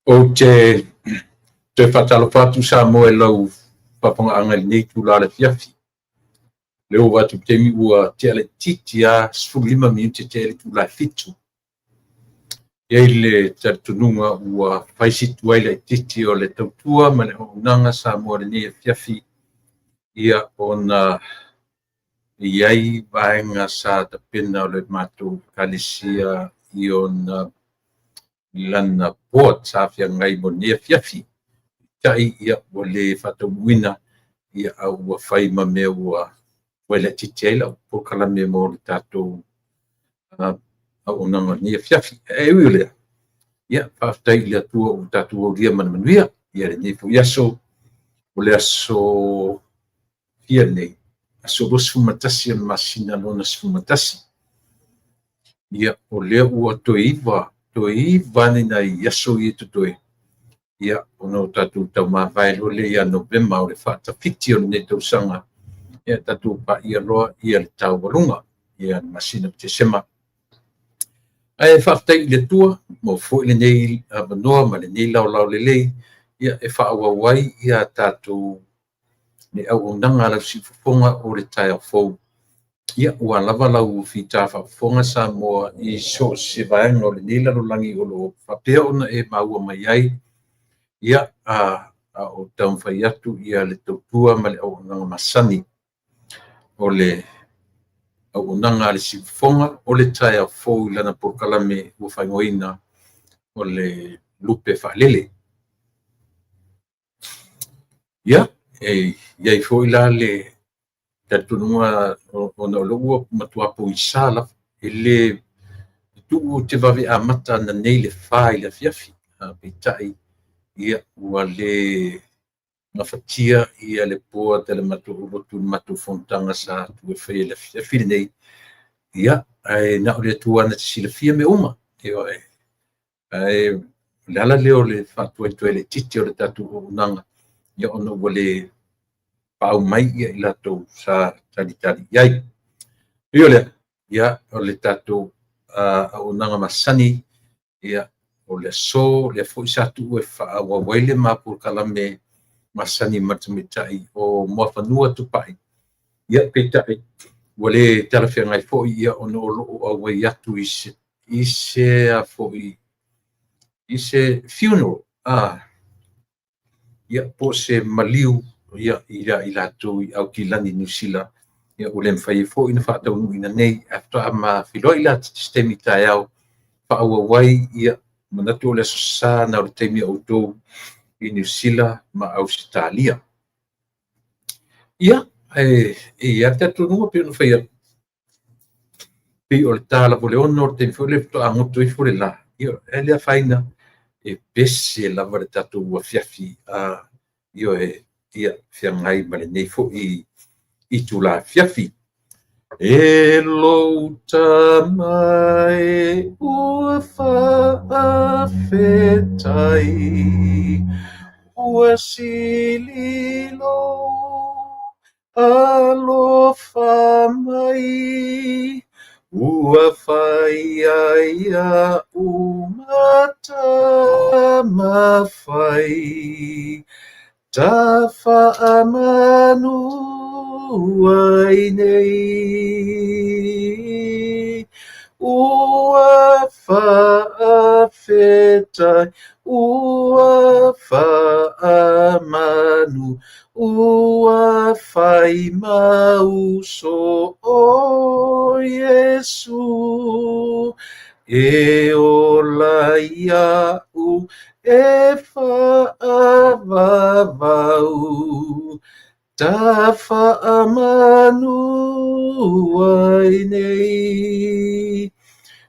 Ou te toe faatalofa atu Samoa i lau faafofogaaga i lenei itula o le afiafi. O lea ua vaai atu i le taimi ua tea laitiiti lava, 15 minute tea i le itula e 7. E i ai le talitonuga ua fai si tuai laitiiti o le tautua ma le auaunaga Samoa i lenei afiafi, ia ona e i ai vaega sa tapena o le matou Ekalesia i ona lana board sa feagai mo lenei afiafi. Peitai ua le faataunuuina, a ua fai ma mea ua tuai laitiiti ai lau polokalame mo le tatou auaunaga o lenei afiafi. Ae ui o lea, ia faafetai i le Atua ua tatou aulia ma le manuia lenei foi aso. O le aso fia lenei? Aso 21 o le masina lona 11. Ia, o lea ua toe iva, toe iva lava nai aso ia e totoe, ia, ona o tatou taumavae loa lea ia Novema o le faatafiti o lenei tausaga, ia tatou paia loa le taualuga ia le masina o Tesema. Ae faafetai i le Atua ua maua foi lenei avanoa ma lenei laolao lelei e faaauau ai a tatou auaunaga a lau siufofoga o le taeao fou. Ia, ua lava lau fita faafofoga Samoa i so o se vaega o lenei lalolagi o lo o faapea ona e maua mai ai, ia, a o taumafai atu le tautua ma le auaunaga masani o le auaunaga a le siufofoga o le taeao fou i lana polokalame ua faaigoaina o le Lupe Faalele. Ia, e i ai foi la le talitonuga ona o lea ua matua pogisa lava, e le tuu ou te vave amata ananei i le 4 i le afiafi, peitai ia ua le gafatia ia le board a le matou aulotu i le matou fonotaga sa tuu e faia i le afiafi lenei. Ia, ae na o le Atua na te silafia mea uma. Ioe. Ae o le ala lea o le faatuaituai laitiiti o le tatou auaunaga, ia ona ua le paau mai i latou sa talitali i ai. E ui o lea, ia, o le tatou auaunaga masani, ia, o le aso lea foi sa tuu e faaauau ai le ma polokalame masani ma le tamaitai o Muafanua Tupai, ia, peitai ua le talafeagai foi ia ona o lo o auai atu i se a foi i se funeral, ia, po o se maliu ia i latou i Aukilani, Niu Sila, ia ua le mafai ai foi ona faataunuuina nei. Ae faatoa ma feiloai la i se taimi taeao faaauau ai, ia, manatu o le Aso Sa na o le taimi a outou i Niu Sila ma Ausetalia. Ia, e i ai le talitonuga pei ona fai atu, pei o le ta lava o le 6, o le taimi foi lea faatoa goto ifo le la, ia, e le afaina, e pese lava le tatou afiafi, ioe, ia feagai ma lenei foi itula afiafi. E lou tama e ua faafetai, ua sili lou alofa mai, ua fai ai iaʻu ma tama fai, ta faamanu ai nei. Ua faafetai, ua faamanu, ua fai mau so o Iesu, e ola iaʻu e faavavau, ta faamanu ai nei.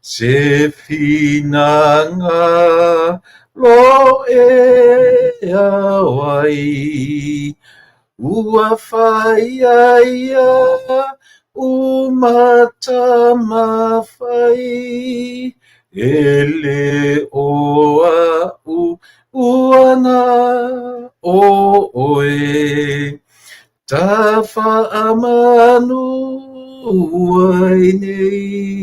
Se finagalo e ao ai, ua fai ai iaʻu ma tama fai, e le o aʻu ua na o oe, ta faamanu ai nei.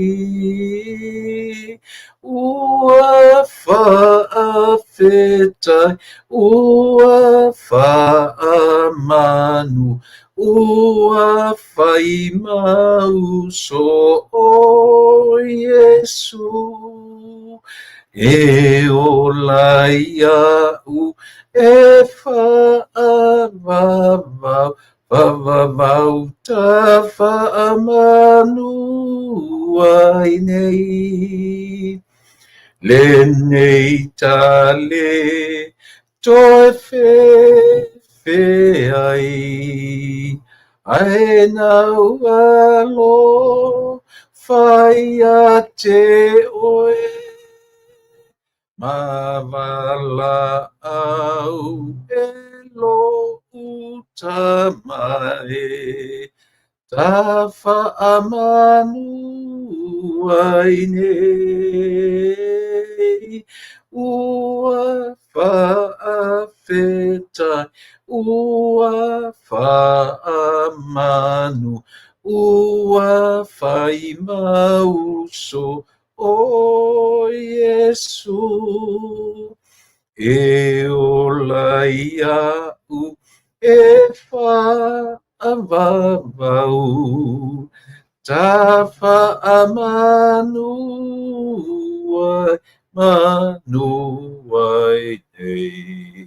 Ua faafetai, Faafetai ua faamanu, ua fai mau so o Iesu. E ola iaʻu e faavavau, faavavau tafaamanu ai nei. Lenei ta le toe fefe ai, ae nau alofa ia te oe. Ma valaau e lo'u tama e, tafaamanu ai nei. Ua faafetai, ua faamanu, ua fai mau so o Iesu. E ola iaʻu e faavavau, tafaamanu ai, manu ai nei.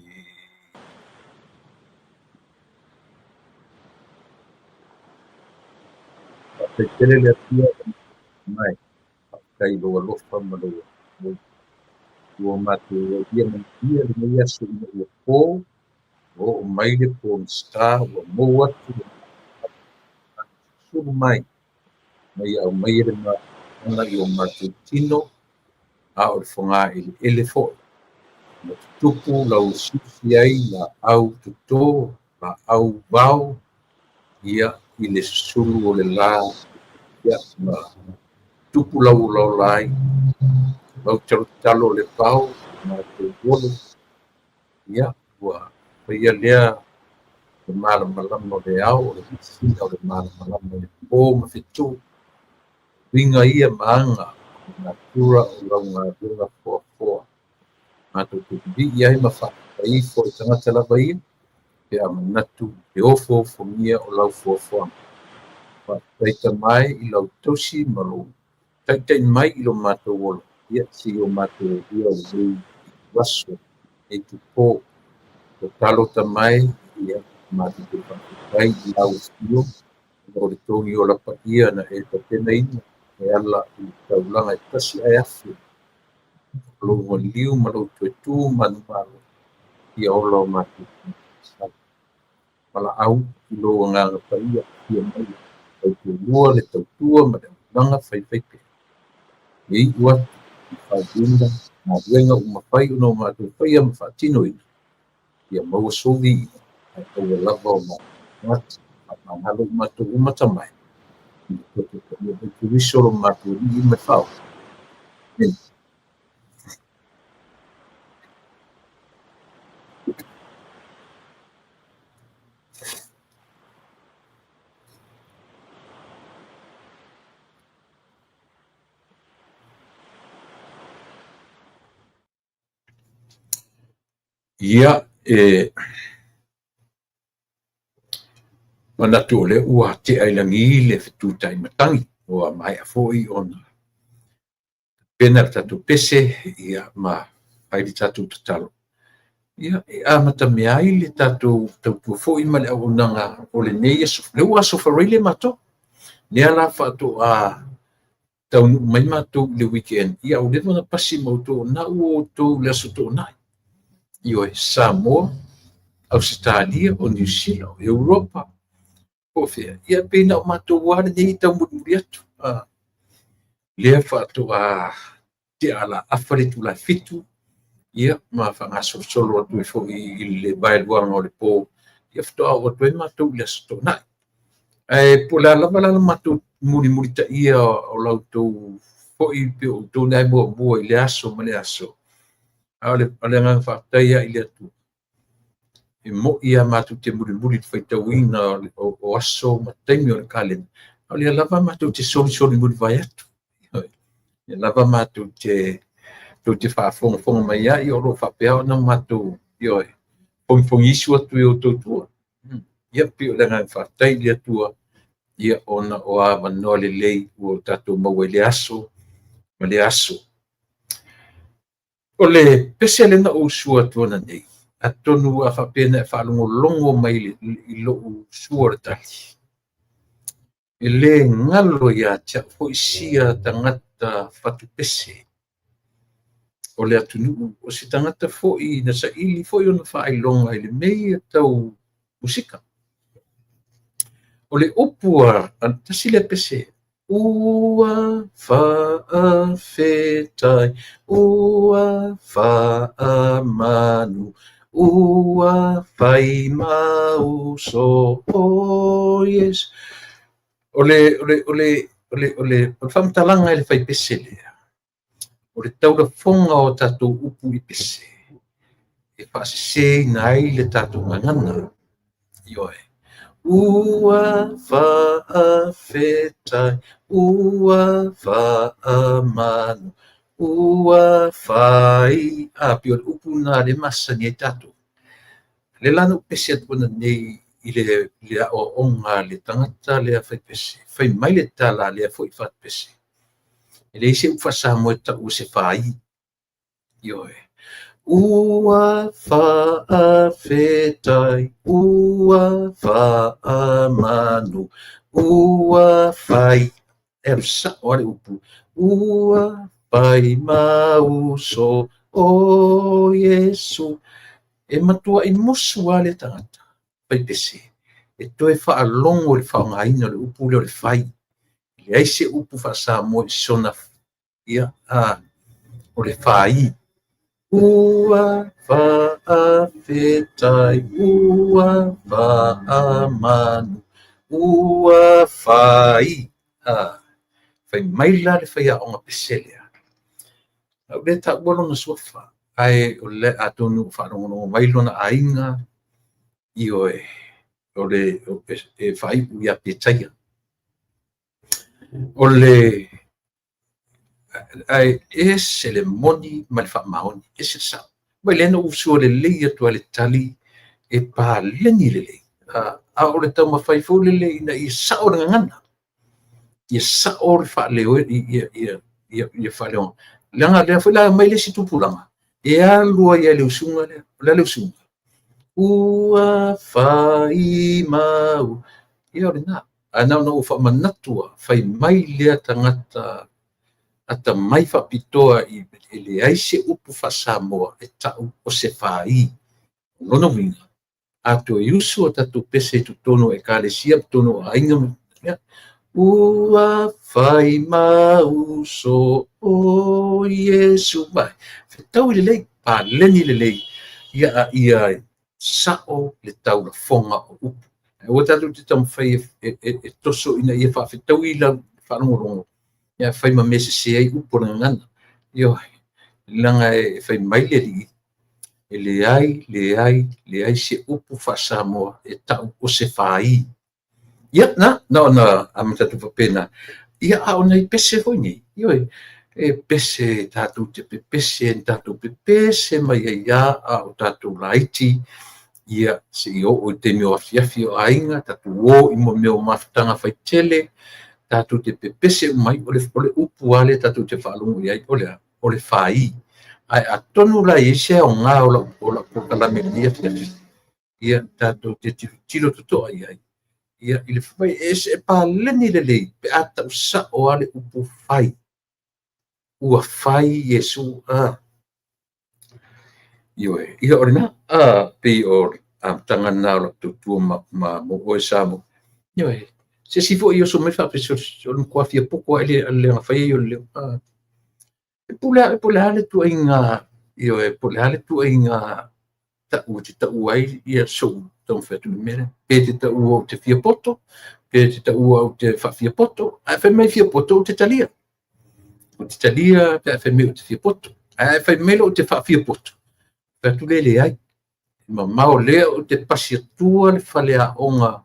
Faafetai tele le Atua mai. Faafetai i lou alofa ma lou agalelei. Ua matou aulia manuia lenei aso ina ua po, ua oo mai le pogisa, ua mou atu le susulu mai, ina ia aumaia le mafuaaga i o matou tino, a o le fogaeleele foi. Na tutupu lauusiusi ai laau toto, laau vao, ia i le susulu o le la, ia ma tupu lauolaola ai, lau talotalo o le vao, matou olo, ia ua faia lea le malamalama o le ao, o le masina o le malamalama i le po ma fetu. Uiga ia ma aga o le natura o lau galuega foafoa. Matou te vivii ai ma faafetai ifo i tagata lava ia, pe a manatu i le ofoofogia o lau foafoaga. Faafetai Tama e i lau tausi ma lou taitai mai i lo matou ola, ia seia o matou aulia lenei aso, lenei itupo. Tatalo Tama e, ia matou te faafetai i lau afio, ona o le togi ola paia na e tapenaina e ala i le taulaga e tasi ae afe, o lou maliu ma lou toe tu manumalo, ia ola o matou tagata. Valaau i lou agaga paia, afio mai, tautoalua le tautua ma le auaunaga faifaipea. E iu atu i faaiuina galuega ua mafai ona o matou faia ma faatinoina, ia maua sou viiga, ae aua lava o matou tagata. Faamagalo i matou uma Tama e, i le toto paia o Keriso lo matou Alii ma le Faaola. Amene. Ia, e manatu o lea ua tea i lagi le fetutai matagi, ua maea foi ona tapena le tatou pese, ia, ma fai le tatou tatalo. Ia, e amatamea ai le tatou tautua foi ma le auaunaga o lenei aso. Lea ua aso Faraile matou. Lea la faatoa taunuu mai matou i le weekend, ia ua leva ona pasi ma outou, na ua outou i le aso Toonai. Ioe, Samoa, Ausetalia, o Niu Sila, o Europa, po o fea. Ia pei na o matou lava lenei e taumulimuli atu. Lea faatoa tea alaafa le itula e 7, ia ma faagasolosolo atu ai foi i le vaeluaga o le po, ia faatoa oo atu ai matou i le aso Toonai. Ae po o le a lava la le matou mulimulitaia o la outou foi pe o outou na e muamua i le aso ma le aso, a o le agaga faafetai lava i le Atua. E moi lava matou te mulimuli i le faitauina o aso ma taimi o le kalena, a o lea lava matou te solisoli mulivae atu. Lea lava matou te Tou te faafogafoga mai ai, o lo o faapea ona matou, ioe, fogifogiisu atu i outou tua. Ia, pei o le agaga faafetai i le Atua, ia, ona o avanoa lelei ua tatou maua i lea aso ma lea aso. O le pese lea na ou sua atu nei, atonu a faapea na e faalogologo mai i lou sua o le tali, e le galo ia te au foi sia tagata fatupese o le atunuu, o se tagata foi na saili foi ona faailoga i le mea ia tau musika. O le upu a tasi lea pese, ua faafetai, ua faamanu, ua fai ma uso o Iesu. O le faamatalaga i le faipese lea, o le taulafoga o tatou upu i pese, e faaseseina ai le tatou gagana. Ioe. Ua faafetai, ua faamanu, ua fai. A, pei o le upu lena lea e masani ai tatou. Le la na ou pese atu nei i le aoaoga a le tagata lea faipese, fai mai le tala a lea foi fatupese, e leai se upu faa-Samoa e tau o se fai. Ioe. Ua faafetai, ua faamanu, ua fai. E alu sao le upu. Ua fai ma uso o Iesu. E matuai musu lava le tagata faipese e toe faalogo i le faaaogaina o le upu lea o le fai. E leai se upu faa-Samoa i sona, ia, o le fai. Ua faafetai, ua faamanu, ua fai. Fai mai la le faiaoga pese lea. Au le taua lona suafa, ae o le atonu o faalogologo mai lona aiga, ioe, o le e faaiu ia Petaia. O le ae ese le moni ma le faamaoni, ese le sao. Mai lea na ou sua lelei atu ai le tali e paleni lelei. A o le taumafai foi lele ina ia sao le gagana, ia sao le faaleo, ia faaleoga. Leaga lea foi la aumai le isi tupulaga, e alu ai lava i le usuga lea. O le a le usuga? Ua fai mau. Ia o lena. Ae na ona ou faamanatu lava, fai mai lea tagata atamai faapitoa e leai se upu faa-Samoa e tau o se fai. O lona uiga, a toe usu a tatou pese i totonu o ekalesia, totonu o aiga, ua fai ma uso o Iesu. Vai, fetaui lelei, paleni lelei, ia ia sao le taulafoga o upu. Aua tatou te taumafai e toso ina ia faafetaui lau faalogologo, ia fai ma mea sese ai upu o le gagana. Ioe, leaga e fai mai le Alii, e leai, leai, leai se upu faa-Samoa e tau o se fai. Ia, na ona amata atu faapena. Ia, a o nai pese foi nei, ioe, e pese tatou te pepese, tatou pepese mai ai lava a o tatou laiti, ia seia oo i le taimi o afiafi o aiga, tatou o i mea o mafutaga faitele, tatou te pepese uma ai, o le upu lava lea tatou te faalogo i ai, o le a? O le fai. Ae atonu la e i ai se aoga o lau polokalame i lenei afiafi, ia tatou te tilotilo totoa i ai, ia i le fai, e paleni lelei pe a tau sao lava le upu fai. Ua fai Iesu. Ioe, ia o lena, pei o le amataga lena o lau tautua ma mo oe Samoa. Ioe, se isi foi oso mai faapea o le matua fia poto lava i le leaga fai ai o le leo. E po o le a le ituaiga, ioe, po o le a le ituaiga tau e te taua ai ia sou taumafai atu i le mea lea. Pe te taua ou te fia poto, pe te taua ou te faafia poto, ae fai mai fia poto ou te talia. Ou te talia pe a fai mai ou te fia poto. Ae fai mai loa ou te faafia poto, fai atu lea leai. Mamao lea ou te pasi atua le faleaoga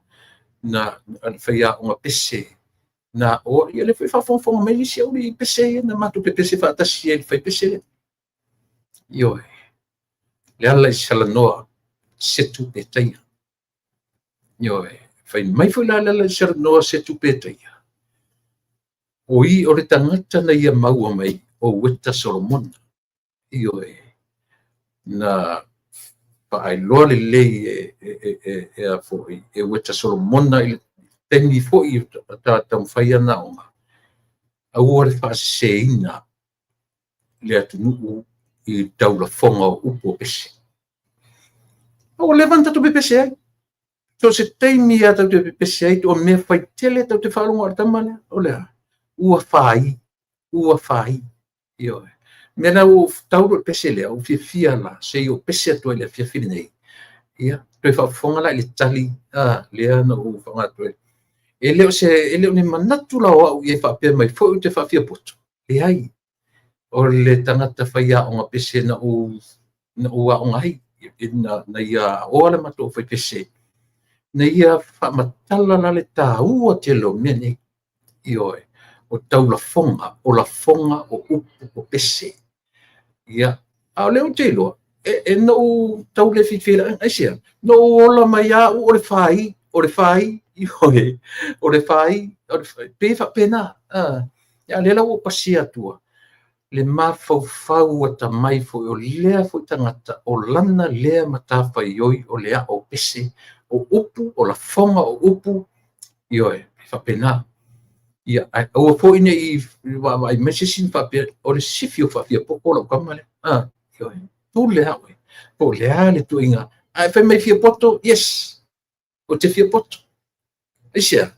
na le faiaoga pese na o ia lea foi faafogafoga mai nisi au i pese ia na matou pepese faatasi ai i le faipese lea. Ioe, Leala i Salanoa, Setu Petaia. Ioe, fai mai foi la Leala i Salanoa, Setu Petaia, o i o le tagata na ia maua mai o Ueta Solomona. Ioe, na faailoa lelei e a foi e Ueta Solomona i le taimi foi ta taumafai ana aoga, aua le faaseseina le atunuu i taulafoga o upu o pese. Ua leva ona tatou pepese ai. So o se taimi lava tatou te pepese ai, o mea faitele tatou te faalogo lava o le tama lea, o le a? Ua fai, ua fai. Ioe. O le mea lena ua ou tau loa i le pese lea, ua ou fiafia la, se i ou pese atu ai i le afiafi lenei. Ia, toe faafofoga la i le tali lea na ou faaaoga atu ai. E le o ni manatu la o au i ai faapea mai foi ou te faafiapoto. Leai, o le tagata faiaoga pese na ou aoga ai, na ia aoa le matou aufaipese, na ia faamatala la le taua tele o mea nei. Ioe, o taulafoga, o lafoga, o upu, o pese. Ia, a o lea ou te iloa, e na ou tau le fiafia aisea? Na ou ola mai lava au o le fai, o le fai, ioe, o le fai, o le fai, pei e faapena. A lea la ua ou pasia atua le mafaufau atamai foi o lea foi tagata, o lana lea matafaioi o le ao o pese, o upu, o lafoga o upu, ioe, e faapena. Ia, ae aua foi ne i vaavaai mai se isi ma faapea, o le sifi o faafiapoto lau tama lea. Ioe, pule lava oe, po o le a le ituaiga. Ae fai mai fiapoto, yes, ou te fiapoto. Aisea?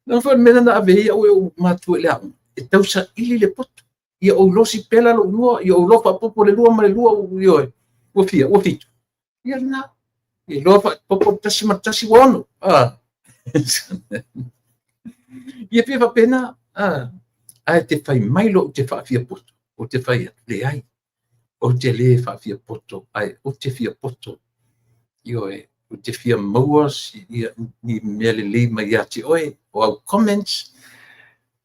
Leaga foi o le mea lea na ave ai au e ou matua i le aoga, e tausaili le poto. Ia ou iloa sipela lou lua, ia ou iloa faaopoopo le 2 ma le 2, ioe, ua fia? Ua 7. Ia lena. Ia iloa faaopoopo le 1 ma le 1, ua 6. Ia pei e faapena. Ae te fai mai loa ou te faafiapoto, ou te fai atu, leai, ou te le faafiapoto, ae ou te fiapoto. Ioe, ou te fia maua ni mea lelei mai ia te oe, o au comments.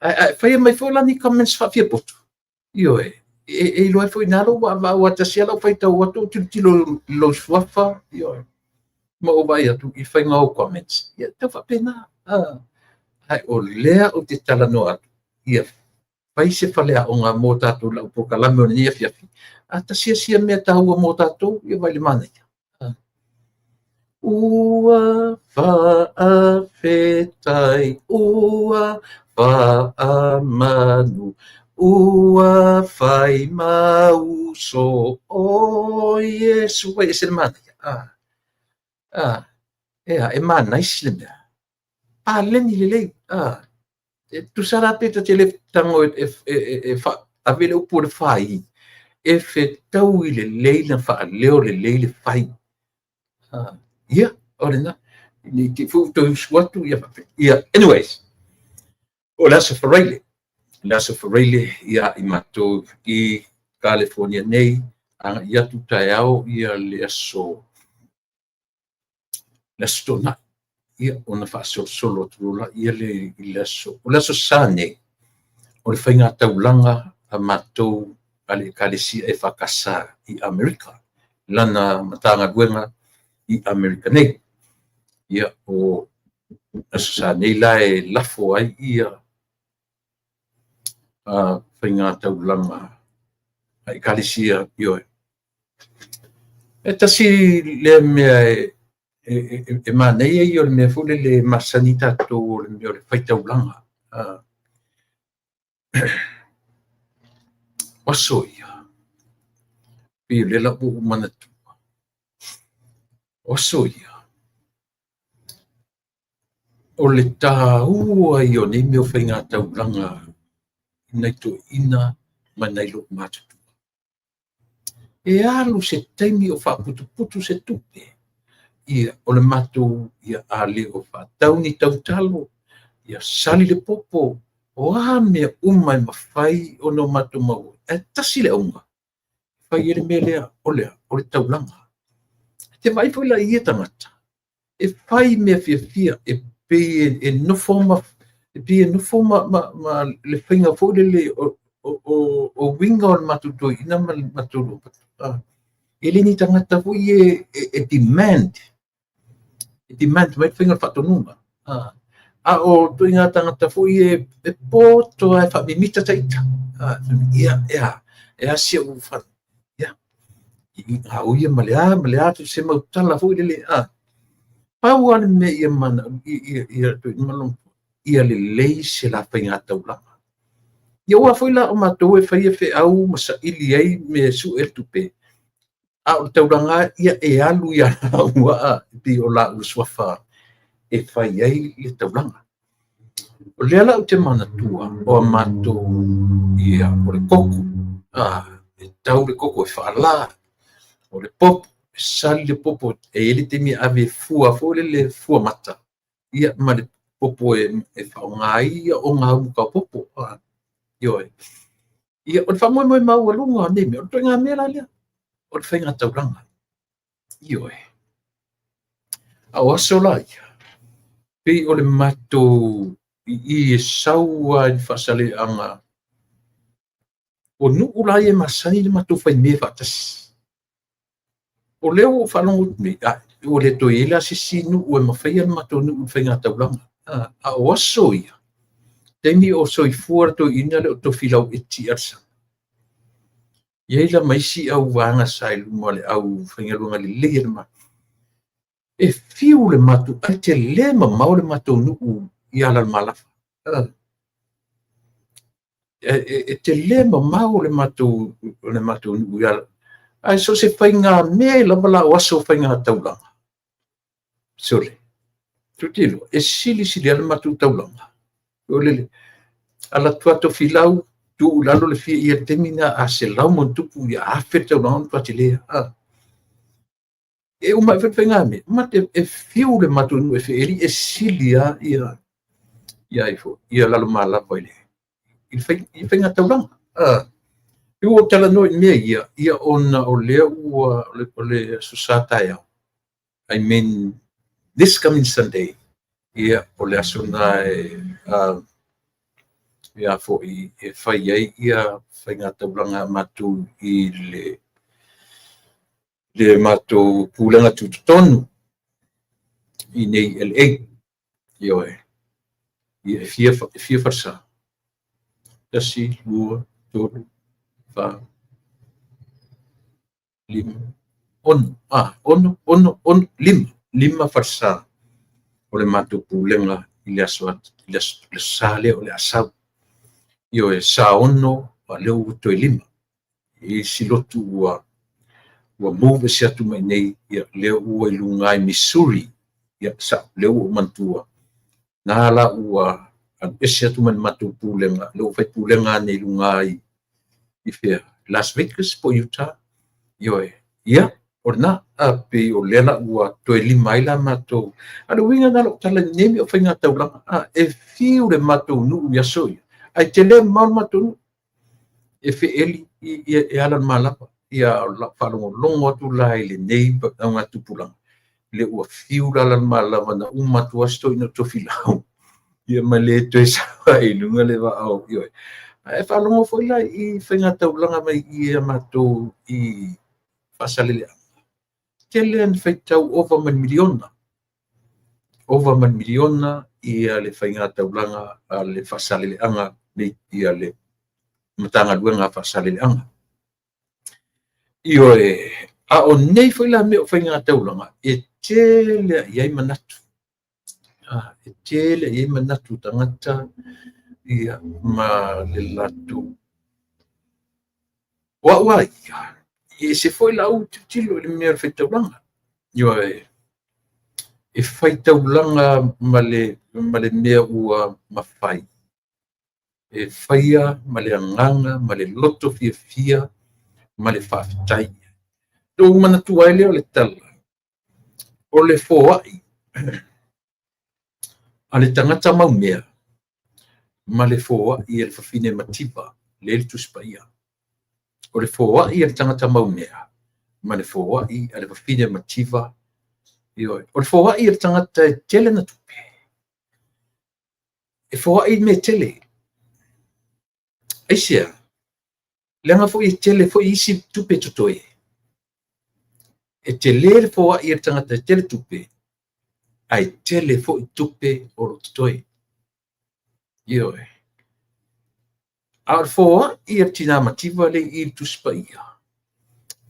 Ae faia mai foi la ni comments faafiapoto. Ioe, e iloa ai foi i ina lou vaavaai, aua tasi lava lau faitau atu ou tilotilo i lou suafa, ioe, ma ou vaai atu i faiga o comments. Ia, tau faapena. Ae o lea ou te talanoa atu, ia fai se faleaoga mo tatou lau polokalame o lenei afiafi. A tasi sia mea taua mo tatou, ia vaai i le manaia. Ua faafetai, ua faamanu, ua fai mau uso o Iesu. Vai ese le manaia. E manaisi le mea. Paleni lelei. E tusa la pe ta te le tago e ave le upu o le fai, e fetaui lelei na faaleo lelei le fai. Ia, o lena. Nei te i foi ua toe usu atu, ia faapea. Ia, anyways, o le Aso Faraile. Le Aso Faraile ia i matou i Kalifornia nei, agai atu taeao ia le aso Toonai. Ia, ona faasolosolo atu loa ia le i le aso. O le Aso Sa nei, o le faigataulaga a matou a le Ekalesia EFKS i Amerika, lana Matagaluega i Amerika nei. Ia, o Aso Sa nei la e lafo ai ia faigataulaga a Ekalesia, ioe. E tasi lea mea e manaia ia o le mea foi lele e masani tatou o le mea o le faitaulaga. O aso ia, pei o lea la ua ou manatua, o aso ia, o le taua ia o nei mea o faigataulaga i nai toeaiina ma nai loomatutua. E alu se taimi o faaputuputu se tupe, ia o le matou, ia a le o faatau ni tautalo, ia sali le popo, o a mea uma e mafai ona o matou maua. Ae tasi le auga, fai ai le mea lea, o le a? O le taulaga. E te vaai foi la i ia tagata, e fai mea fiafia, e pei e nofo ma, e pei e nofo ma le faiga foi lele o uiga o le matou toeaina ma le matou. E le ni tagata foi e demand, e demand mai le faiga o le faatonuga. A o ituaiga tagata foi e poto lava e faamimita ta ita. Ia, e a? E a si au fale? Ia, gaoia ma le a ma le a, se mau tala foi lele. Pau lava le mea ia mana, ia lelei se la faiga taulaga. Ia aua foi la o matou e faia feau ma saili ai mea e sue le tupe, a o le taulaga ia e alu ia laua e pei o laua suafa e fai ai le taulaga. O lea la ou te manatua o a matou ia o le koko, e tau le koko e faala, o le popo, e sali le popo, e i ai le taimi e ave e fua foi lele fua mata, ia ma le popo e faaaoga ai ia ogaumu taopopo. Ioe. Ia, o le faamoemoe maualuga o nei mea, o le ituaiga mea la lea, o le faiga taulaga. Ioe. A o aso la ia, pei o le matou i i e sau lava i le Faasaleleaga, o nuu la ia e masani le matou faimea faatasi. O lea ua ou faalogo atu nei, ua le toe i ai la se isi nuu e mafaia le matou nuu i le faiga taulaga. A o aso ia, taimi o soifua le toeaina lea o Tofilau Eti Alesana, e i ai la ma isi au vaega sa i luma o le aufaigaluega lelei a le Malo. E fiu le matou, ae tele mamao le matou nuu i Alamalava. E tele mamao le matou nuu i Ala, ae so o se faiga mea lava la o aso o faiga taulaga. Sole, tilotilo, e silisili lava le matou taulaga. O le alu atu lava Tofilau, tuu i lalo le fia i le taimi lena a 100+, ia 1000 le taulaga ona matua tele. E uma ae foi le faiga mea, e fiu le matou nuu e feeli, e sili lava ia Lalomalava i le faiga taulaga. E ua ou talanoa i mea ia, ia ona o lea ua o le Aso Sa taeao, I mean this coming Sunday, ia o le aso lena e foi e fai ai ia faiga taulaga a matou i le matou pulega tutotonu i nei LA. Ioe. Ia e fia falesa. 1, 2, 3, 4, 5, 6, 6, 6, 6, 5. 5 falesa o le matou pulega i le aso sa lea o le a sau. Ioe, sa 6, a lea ua toe 5. E i ai si lotu ua move ese atu mai nei, ia lea ua i luga i Missouri. Ia, sa, lea ua ou manatua. Na la ua alu ese atu mai le matou pulega, lea ua fai pulega nei i luga i fea, Las Vegas po o Utah. Ioe, ia, o lena, pei o lea la ua toe 5 ai la matou. A le uiga na lou tala i nei mea o faiga taulaga, e fiu le matou nuu i aso ia, ae tele mamao le matou nuu, e feeli e ala le malava. Ia faalogologo atu la i lenei augatupulaga, le ua fiu la Lalomalava na uma atu aso toeaina o Tofilau, ia ma le toe sau ai i luga le vaa o ioe. Ae faalogo foi la i faiga taulaga mai i a matou i Faasaleleaga. Tele na faitau ova ma le miliona. Ova ma le miliona ia le faiga taulaga a le Faasaleleaga, ia le Matagaluega Faasaleleaga. Ioe, a o nei foi la mea o faiga taulaga, e tele i ai manatu. E tele i ai manatu tagata ia ma le latou. O au ai, e se foi lau tilotilo i le mea o le faitaulaga. Ioe, e faitaulaga ma le mea ua mafai. E faia ma le agaga, ma le loto fiafia, ma le faafetai. Ua manatua ai lea o le tala, o le foai a le tagata maumea ma le foai a le fafine mativa, le le Tusi Paia. O le foai a le tagata maumea ma le foai a le fafine mativa. Ioe, o le foai a le tagata e tele na tupe, e foai mea tele. Aisea, leaga foi e tele foi isi tupe totoe. E tele le foai a le tagata e tele tupe, ae tele foi tupe o lo o totoe. Ioe. A o le foai a le tina mativa lea i le Tusi Paia,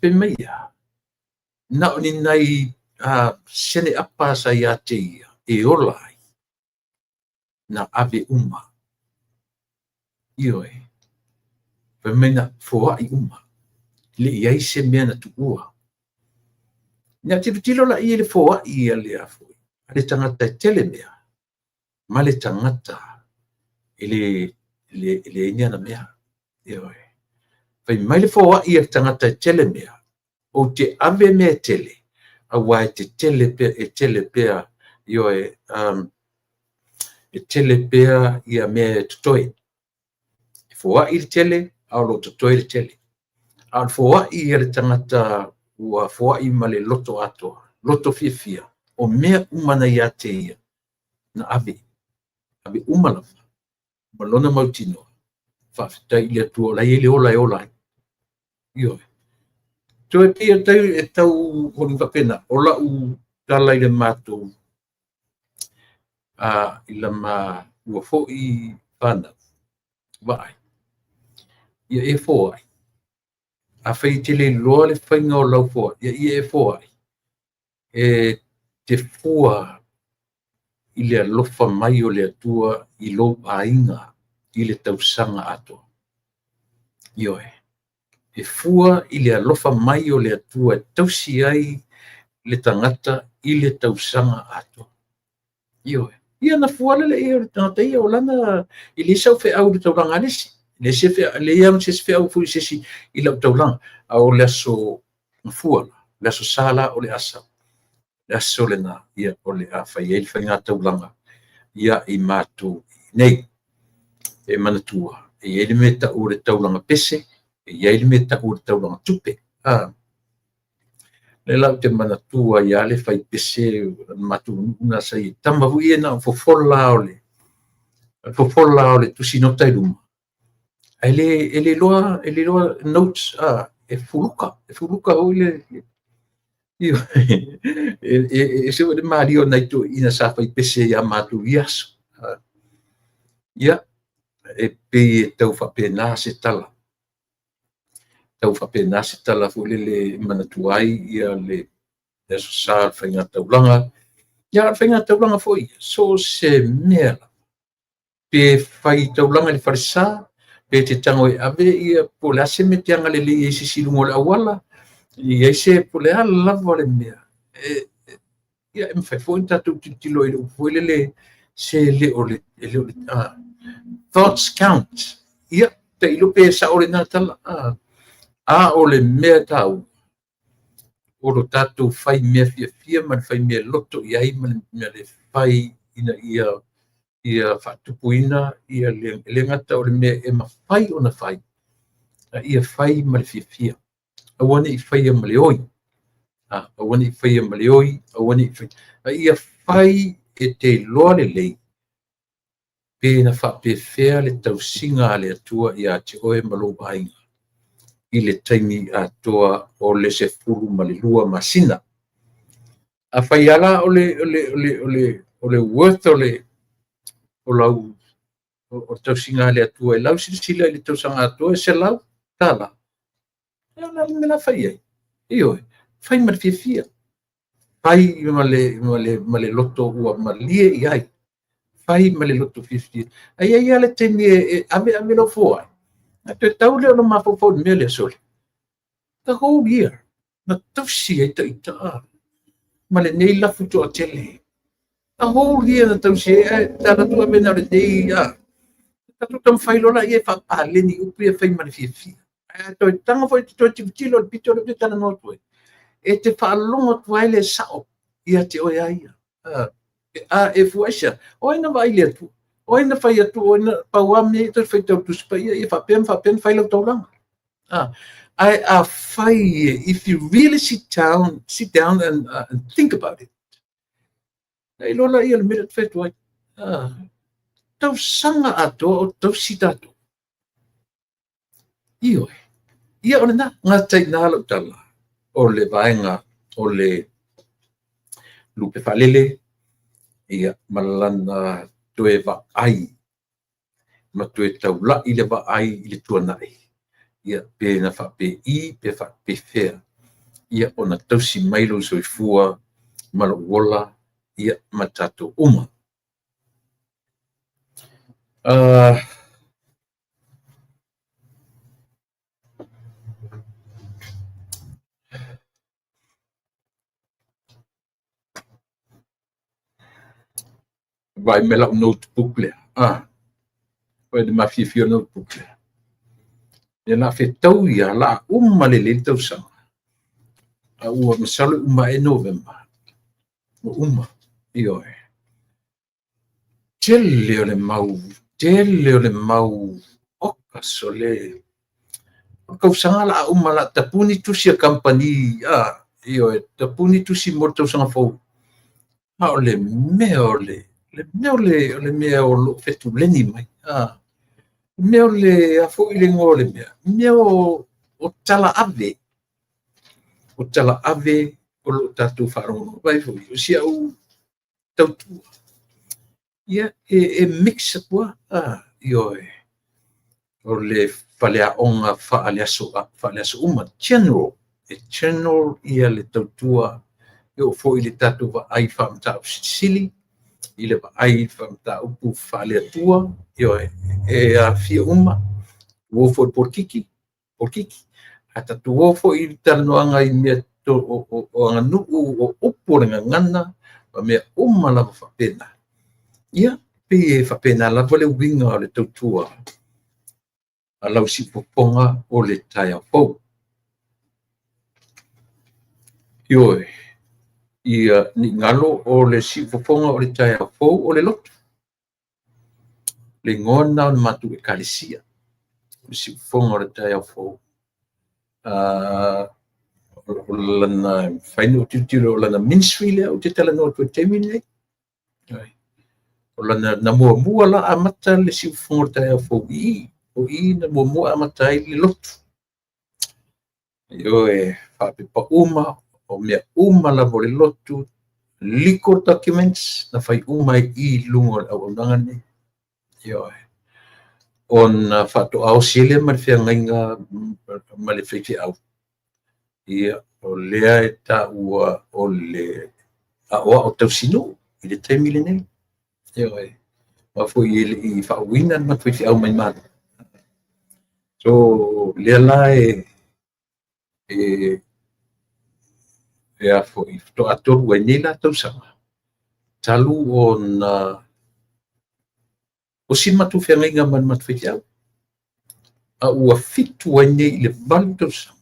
fai mai ia, na o ni nai sene apa sa ia te ia e ola ai, na ave uma. Ioe. Fai mai na foai uma. E le i ai se mea na tuua. Ina tilotilo laia i le foai a le foi, a le tagata e tele mea, ma le tagata e leai ni ana mea. Ioe. Fai mai le foai a le tagata e tele mea, ou te ave mea e tele, aua e te tele pea, e tele pea, ioe, e tele pea ia mea e totoe. E foai le tele, a o lo o totoe le tele. A o le foai a le tagata ua foai ma le loto atoa, loto fiafia, o mea uma na ia te ia, na ave, ave uma lava, ma lona mautinoa, faafetai i le Atua o la e i ai le ola e ola ai. Ioe. Toe pei e tau foliga faapena, o lau tala i le matou, i la maua foi fanau, vaai, ia e foai. Afai e te le iloa le faiga o lau foai, ia e foai, e te fua i le alofa mai o le Atua i lou aiga i le tausaga atoa. Ioe. E fua i le alofa mai o le Atua e tausi ai le tagata i le tausaga atoa. Ioe. Ia na fua lele ia o le tagata ia o lana, e le sau feau i le taulaga a le isi. Le se feau, le ia se feau foi se isi i lau taulaga. A o le aso mafua, le aso sa la o le asa. Le aso lena, ia o le a fai ai le faiga taulaga ia i matou nei. E manatua, e i ai le mea tau o le taulaga pese, e i ai le mea tau o le taulaga tupe. Le la ou te manatua ia le fai pese matou nuu na sa i tama foi ia na o fofola o le fofola o le tusi nota i luma. Ae le e le iloa e le iloa notes e fuluka, e fuluka foi le e ese foi le malie o nai toeaiina sa fai pese ia matou i aso. Ia, e pei e tau faapena se tala. Tau faapena se tala foi lele e manatua ai ia le aso sa o le faiga taulaga. Ia, o le faiga taulaga foi, so o se mea lava. Pe fai taulaga i le falesa, pe te tago e ave ia po o le a se mea e te agalelei ai i se isi i luga o le auala, i ai se po o le a lava le mea. Ia, e mafai foi ona tatou tilotilo i le upu foi lele se le o le, e le o le, thoughts count. Ia, tailo pe sao lena tala. A o le mea taua, o lo tatou fai mea fiafia ma le fai mea loto i ai ma le mea le fai ina ia ia faatupuina ia le, le gata o le mea e mafai ona fai, a ia fai ma le fiafia. Aua ne i faia ma le oi. Aua ne i faia ma le oi, aua ne i faia. A ia fai e te iloa lelei pe na faapefea le tausiga a le Atua ia te oe ma lou aiga i le taimi atoa o le 12 masina. A fai ala o le o le o le o le o le worth o le o lau o le tausiga a le Atua e lau silasila i le tausaga atoa e $100. Ia o le mea la fai ai. Ioe, fai ma le fiafia. Fai ma le ma le ma le loto ua malie i ai. Fai ma le loto fiafia. Ai ai lava le taimi e ave ave lau foai. A toe tau lea o le mafaufau i le mea lea, sole. The whole year, na tausi ai taitaa ma lenei lafu toatele. The whole year na tausi ai, ae ta alu atu ave na o lenei, tatou taumafai loa laia e faapaleni upu ia fai ma le fiafia. Ae toe tago foi te toe tilotilo i le pito lea ou te talanoa atu ai, e te faalogo atu ai le sao ia te oe a ia. A e fua aisea, o ai na vaai i le Atua? O ai na fai atu, o ai na pau a mea ia toe faitau Tusi Paia ia faapea ma faapea na fai lau taulaga. Ae a fai, if you really sit down and think about it, na iloa laia le mea lea ou te fai atu ai. Tausaga atoa o tausi tatou. Ioe. Ia o lena, gata i ina lau tala o le vaega O le lupe faalele, ia, ma lana toe vaai ma toe taulai le vaai i le tuanai, ia, pe na faapei pe faapefea, ia, ona tausi mai lou soifua ma lou ola, ia, ma tatou uma. Vaai mai lau notebook lea. Vaai le mafiafia o le notebook lea. Ia la fetau ia, la uma lelei le tausaga. A ua masalo uma ae Novema. Ua uma. Ioe. Tele o le mau, tele o le mau oka sole. O tausaga la uma la tapuni tusi a kamupani, ioe, tapuni tusi mo le tausaga fou. A o le mea o le le mea o le o le mea o lo fetuleni mai. Mea o le a foi le igoa o le mea? Mea o tala ave. O tala ave o lo tatou faalogologo. Vaai foi, o si au tautua. Ia, e mix atu ioe. O le faleaoga faaleaso, faaleaso uma, general, e general ia le tautua e oo foi i le tatou vaai faamataupu silisili, i le vaai faamataupu faale-Atua, ioe, e aafia uma. Ua o foi i le polokiki, a tatou o foi i le talanoaga i mea o aganuu, o upu o le gagana, ma mea uma lava faapena. Ia, pei e faapena lava le uiga o le tautua a lau siufofoga o le taeao fou. Ioe, ia ne i galo o le siufofoga o le taeao fou o le lotu. Le igoa lena o le matou ekalesia, o le siufofoga o le taeao fou. O lana, mafai ona ou tilotilo o lana ministry lea ou te talanoa atu ai i le taimi lenei. O lana na muamua la amata le siufofoga o le taeao fou i i. O i na muamua amata ai le lotu. Ioe, faapepa uma, o mea uma lava o le lotu, legal documents, na fai uma ai i i luga o le auaunaga lenei. Ioe. Ona faatoa osi ai lea ma le feagaiga ma le faifeau. Ia, o lea e taua o le aoao tausinuu i le taimi lenei. Ioe. Aua foi e le i faauuina le matou faifeau mai Malo. So, lea la e a foi, faatoa 3 ai nei la tausaga talu ona osi le matou feagaiga ma le matou faifeau. A ua 7 ai nei i le 8 tausaga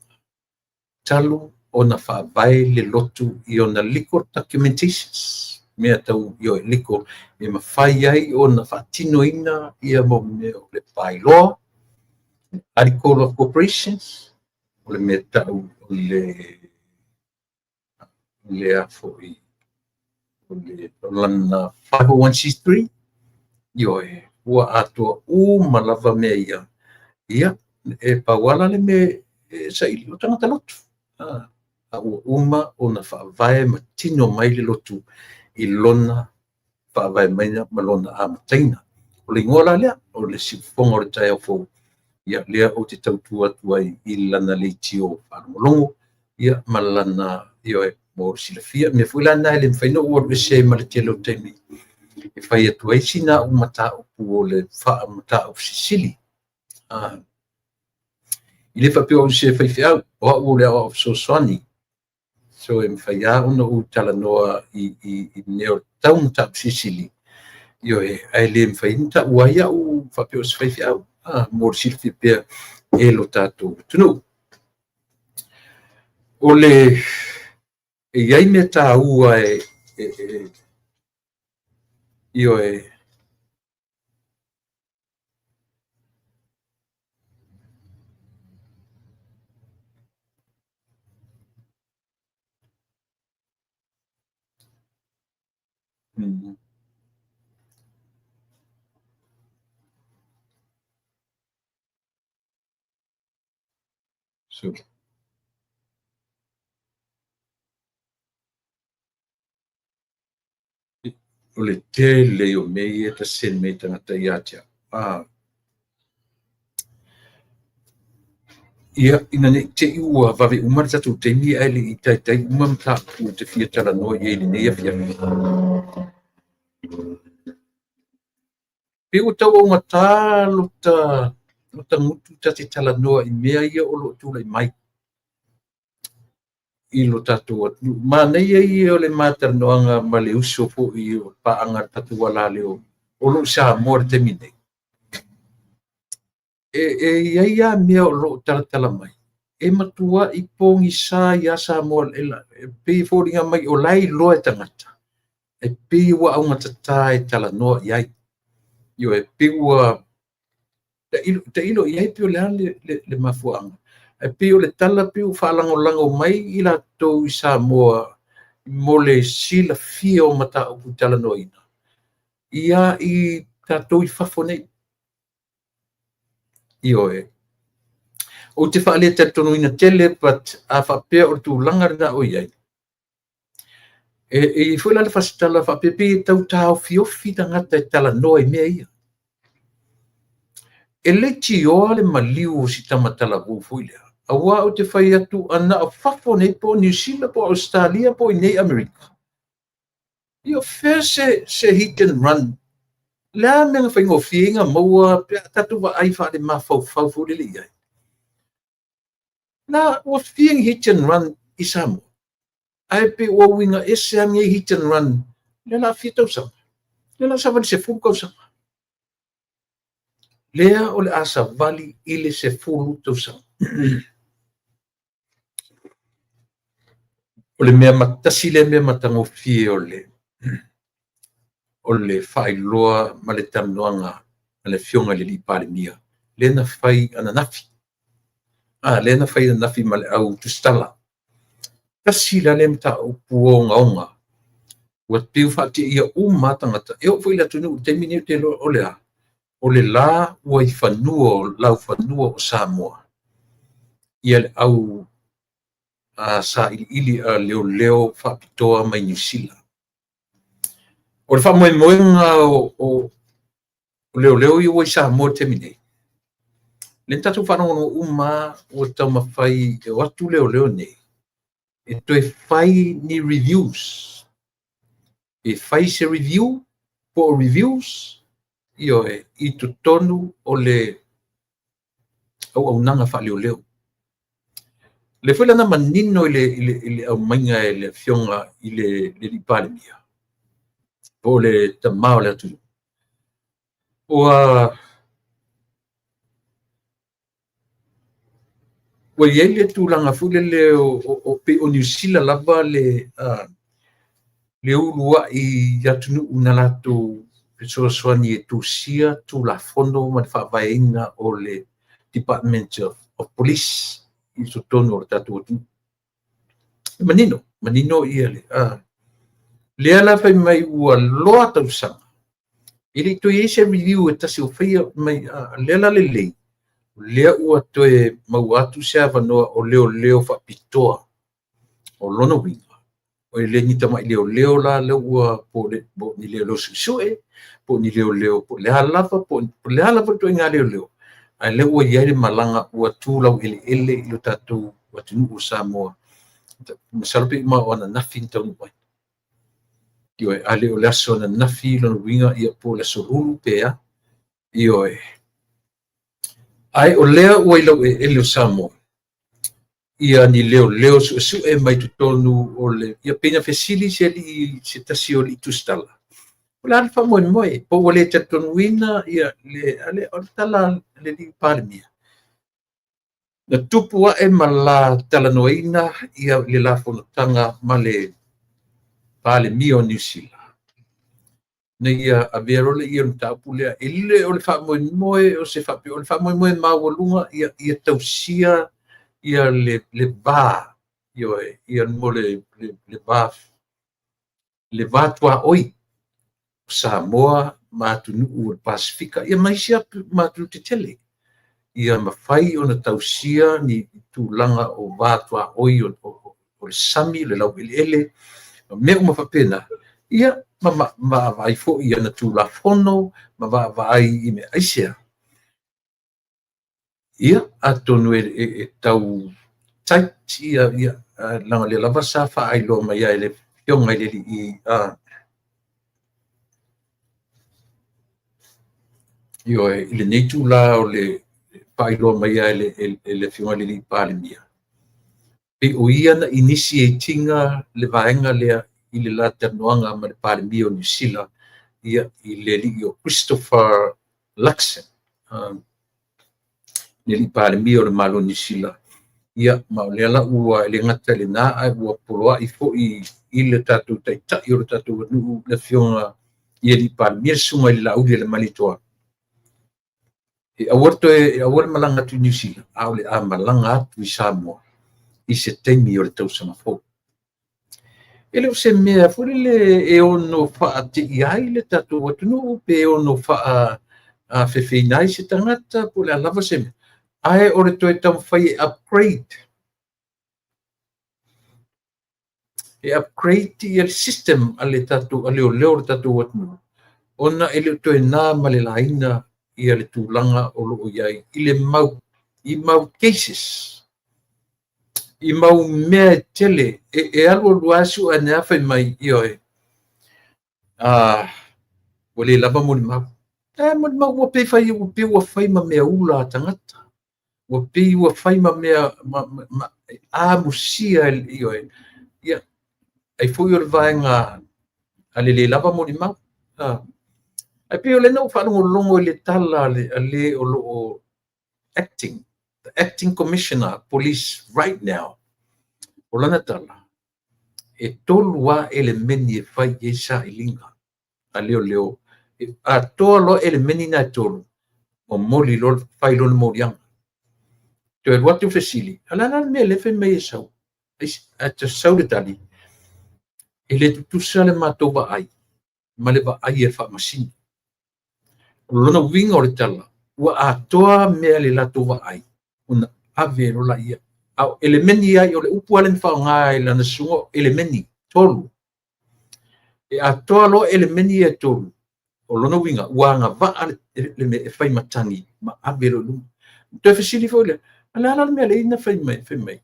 talu ona faavae le lotu i ona legal documentations, mea tau ioe legal e mafai ai ona faatinoina ia mo mea o le bylaw, article of corporations, o le mea tau o le a foi, o le lana 501c3, ioe, ua atoa uma lava mea ia. Ia, e pau lava le mea e saili o tagata lotu. A ua uma ona faavae ma tino mai le lotu i lona faavae maina ma lona amataina. O le igoa la lea, o le siufofoga o le taeao fou, ia lea ou te tautua atu ai i lana leitio faalogologo, ia ma lana, ioe, mo le silafia. Mea foi la lena e le mafai ona ou alu ese ai ma le tele o taimi e fai atu ai sina au mataupu o le faamataupu silisili. I le faapea o au se faifeau, o au o le aoao fesoasoani. So e mafai lava ona ou talanoa i mea o tau mataupu silisili, ioe, ae le mafai ona taua ai au faapea o se faifeau, mo le silafia pea e lo tatou atunuu. O le e i ai mea taua e ioe, So, O le tele o mea ia e ta send mai tagata ia te au. Ia, ina ne i te i ua vave uma le tatou taimi ae le i taitai uma mataupu ou te fia talanoa i ai i lenei afiafi. Pei ua tau augata lota gutu ta te talanoa i mea ia o lo o tulai mai i lo tatou atunuu. Manaia ia o le ma talanoaga ma le uso foi o le paaga a le tatou alaleo o lo o i Samoa i le taimi nei. E i ai lava mea o lo o talatala mai, e matuai pogisa ai lava Samoa, e pei e foliga mai o la e iloa e tagata, e pei ua augatata e talanoa i ai. Ioe, pei ua tailo i ai pei o le a le mafuaaga. Ae pei o le tala pei ua faalagolago mai i latou i Samoa mo le silafia o mataupu talanoaina ia i tatou i fafo nei. Ioe. Ou te faaletalitonuina tele, but a faapea o le tulaga lena o i ai, e i ai foi la le fasi tala faapea pei e tau taofiofi tagata e talanoa i mea ia. E leitioa le maliu o si tama talavou foi lea, aua ou te fai atu a na o fafo nei po o Niu Sila po o Ausetalia po o i inei i Amerika. Ia o fea se hit and run? Le a mea na faigofie ai ona maua pe a tatou vaai faale-mafaufau foi lele i ai? Na ua fia ni hit and run i Samoa? Ae pei ua uiga ese lava lenei hit and run, lea o le a fia tausaga, lea o le a savali 10 tausaga. Lea o le a savali i le 10 tausaga. O le mea tasi lea mea matagofie o le faailoa ma le talanoaga a le Afioga i le Alii Palemia, lea na fai ananafi. Lea na fai ananafi ma le au tusitala. Tasi la lea mataupu ogaoga ua pei ua faateia uma lava tagata. E oo foi i le atunuu i le taimi lenei ou te iloa o le a? O le la ua i fanua o laufanua o Samoa ia le au sailiili a leoleo faapitoa mai Niu Sila. O le faamoemoega o leoleo ia ua i Samoa i le taimi nei, lea na tatou faalogologo uma lava ua taumafai e o atu leoleo nei e toe fai ni reviews. E fai se review po o reviews, ioe, i totonu o le auaunaga faaleoleo. Lea foi la na manino i le aumaiga e le Afioga i le Alii Palemia, po o le tama o le atunuu, ua i ai le tulaga foi lele o pei o Niu Sila lava le uluai atunuu na latou fesoasoani e tusia Tulafono ma le faavaeina o le Department of Police i totonu o le tatou atunuu. E manino, manino ia le lea la fai mai ua loa tausaga e le i toe i ai se review e tasi o faia mai, lea la lelei, lea ua toe maua atu se avanoa o leoleo faapitoa. O lona uiga, e le ni tamai leoleo la lea ua po o ni leoleo suesue, po o ni leoleo, po o le a lava, po o le a lava le ituaiga leoleo, ae lea ua i ai le malaga ua tu laueleele i lo tatou atunuu o Samoa. Masalo pe ma o ananafi na taunuu ai. Ioe, a le o le aso ananafi lona uiga ia po o le aso Lulu pe a. Ioe. Ae o lea ua i laueleele o Samoa ia ni leoleo suesue mai totonu o le ia pei na fesili se alii se tasi o alii tusitala. O le a le faamoemoe po ua le talitonuina ia le ale o le tala a le alii Palemia. Na tupu ae ma la talanoaina ia le la fonotaga ma le Palemia o Niu Sila. Na ia avea loa lea o le mataupu lea, e le o le faamoemoe o se faapea, o le faamoemoe maualuga ia tausia ia le va, ioe, ia mo le va, le va tuaoi o Samoa ma atunuu o le Pasefika, ia ma isi atunuu tetele, ia mafai ona tausia ni tulaga o va tuaoi o le sami, le laueleele, ma mea uma faapena. Ia, Ma vaavaai foi i ana Tulafono, ma vaavaai i mea. Aisea? Ia, atonu e tau tight ia, ia leaga o lea lava sa faailoa mai ai e le Afioga i le alii ioe, i lenei itula o le faailoa mai e le Afioga i le Palemia, pei o ia na initiate ina le vaega lea i le la talanoaga ma le Palemia o Niu Sila, ia, i le alii o Christopher Luxon, le alii Palemia o le Malo o Niu Sila. Ia, ma o lea la ua le gata i lena, ae ua poloai foi i le tatou taitai o le tatou atunuu, le Afioga i le Palemia, le Susuga i le Laaulialemalietoa, e aua le toe, e aua le malaga atu i Niu Sila, a o le a malaga atu i Samoa i se taimi o le tausaga fou. E le o se mea foi lele e ono faateia ai le tatou atunuu, pe ono faafefeina ai se tagata, po o le a lava se mea, ae o le toe taumafai e upgrade, e upgrade ia le system a le tatou, a leoleo o le tatou atunuu, ona e le o toe na ma le laina ia le tulaga o lo o i ai i le mau, i mau cases, i mau mea e tele, e alu alu lava sue ane lava fai mai, ioe, ua le lava molimau. E molimau ua pei fai, ua pei ua fai ma mea ula a tagata. Ua pei ua fai ma mea ma amusia, ioe. Ia, ai foi o le vaega a le le lava molimau. Ae pei o lea na ou faalogologo i le tala a le o lo o acting, the acting commissioner of police right now. O lana tala, e 3 lava elemeni e fai i ai sailiga a leoleo. E atoa loa elemeni na e 3, momoli loa, fai loa le moliaga. Toe alu atu fesili, a o le a la le mea lea fai mai e sau? Ae sau le tali, e le tutusa le matou vaai ma le vaai a le faamasino. O lona uiga o le tala, ua atoa mea le latou vaai, ona ave loa laia. A o elemeni ai, o le upu lava lea na faaaoga e lana susuga, o elemeni, 3. E atoa loa elemeni ia e 3, o lona uiga, ua agavaa le mea e fai matagi ma ave loa i luma. Toe fesili foi lea, a o le a la le mea lea na fai mai, fai mai,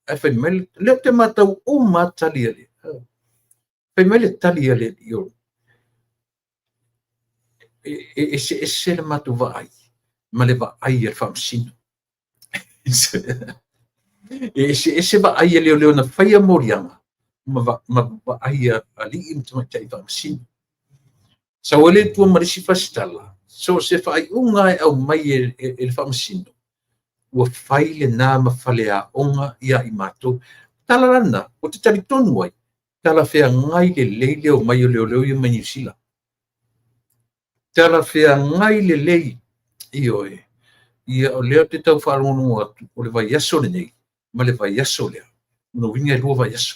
ae fai mai, lea ou te matau uma lava tali a le, fai mai le tali a le alii o, e eseese le matou vaai ma le vaai a le faamasino. E eseese vaai a leoleo na faia moliaga ma vaai a alii ma tamaitai faamasino. Sau ai lea i tua ma le isi fasitala, so o se faaiuga e aumai e le faamasino, ua fai lena ma faleaoga ia i matou. Tala la lena, ou te talitonu ai, talafeagai lelei le omai o leoleo ia mai Niu Sila. Talafeagai lelei, ioe. Ia, o lea ou te tau faalogologo atu, o le vaiaso lenei ma le vaiaso lea. O lona uiga e 2 vaiaso.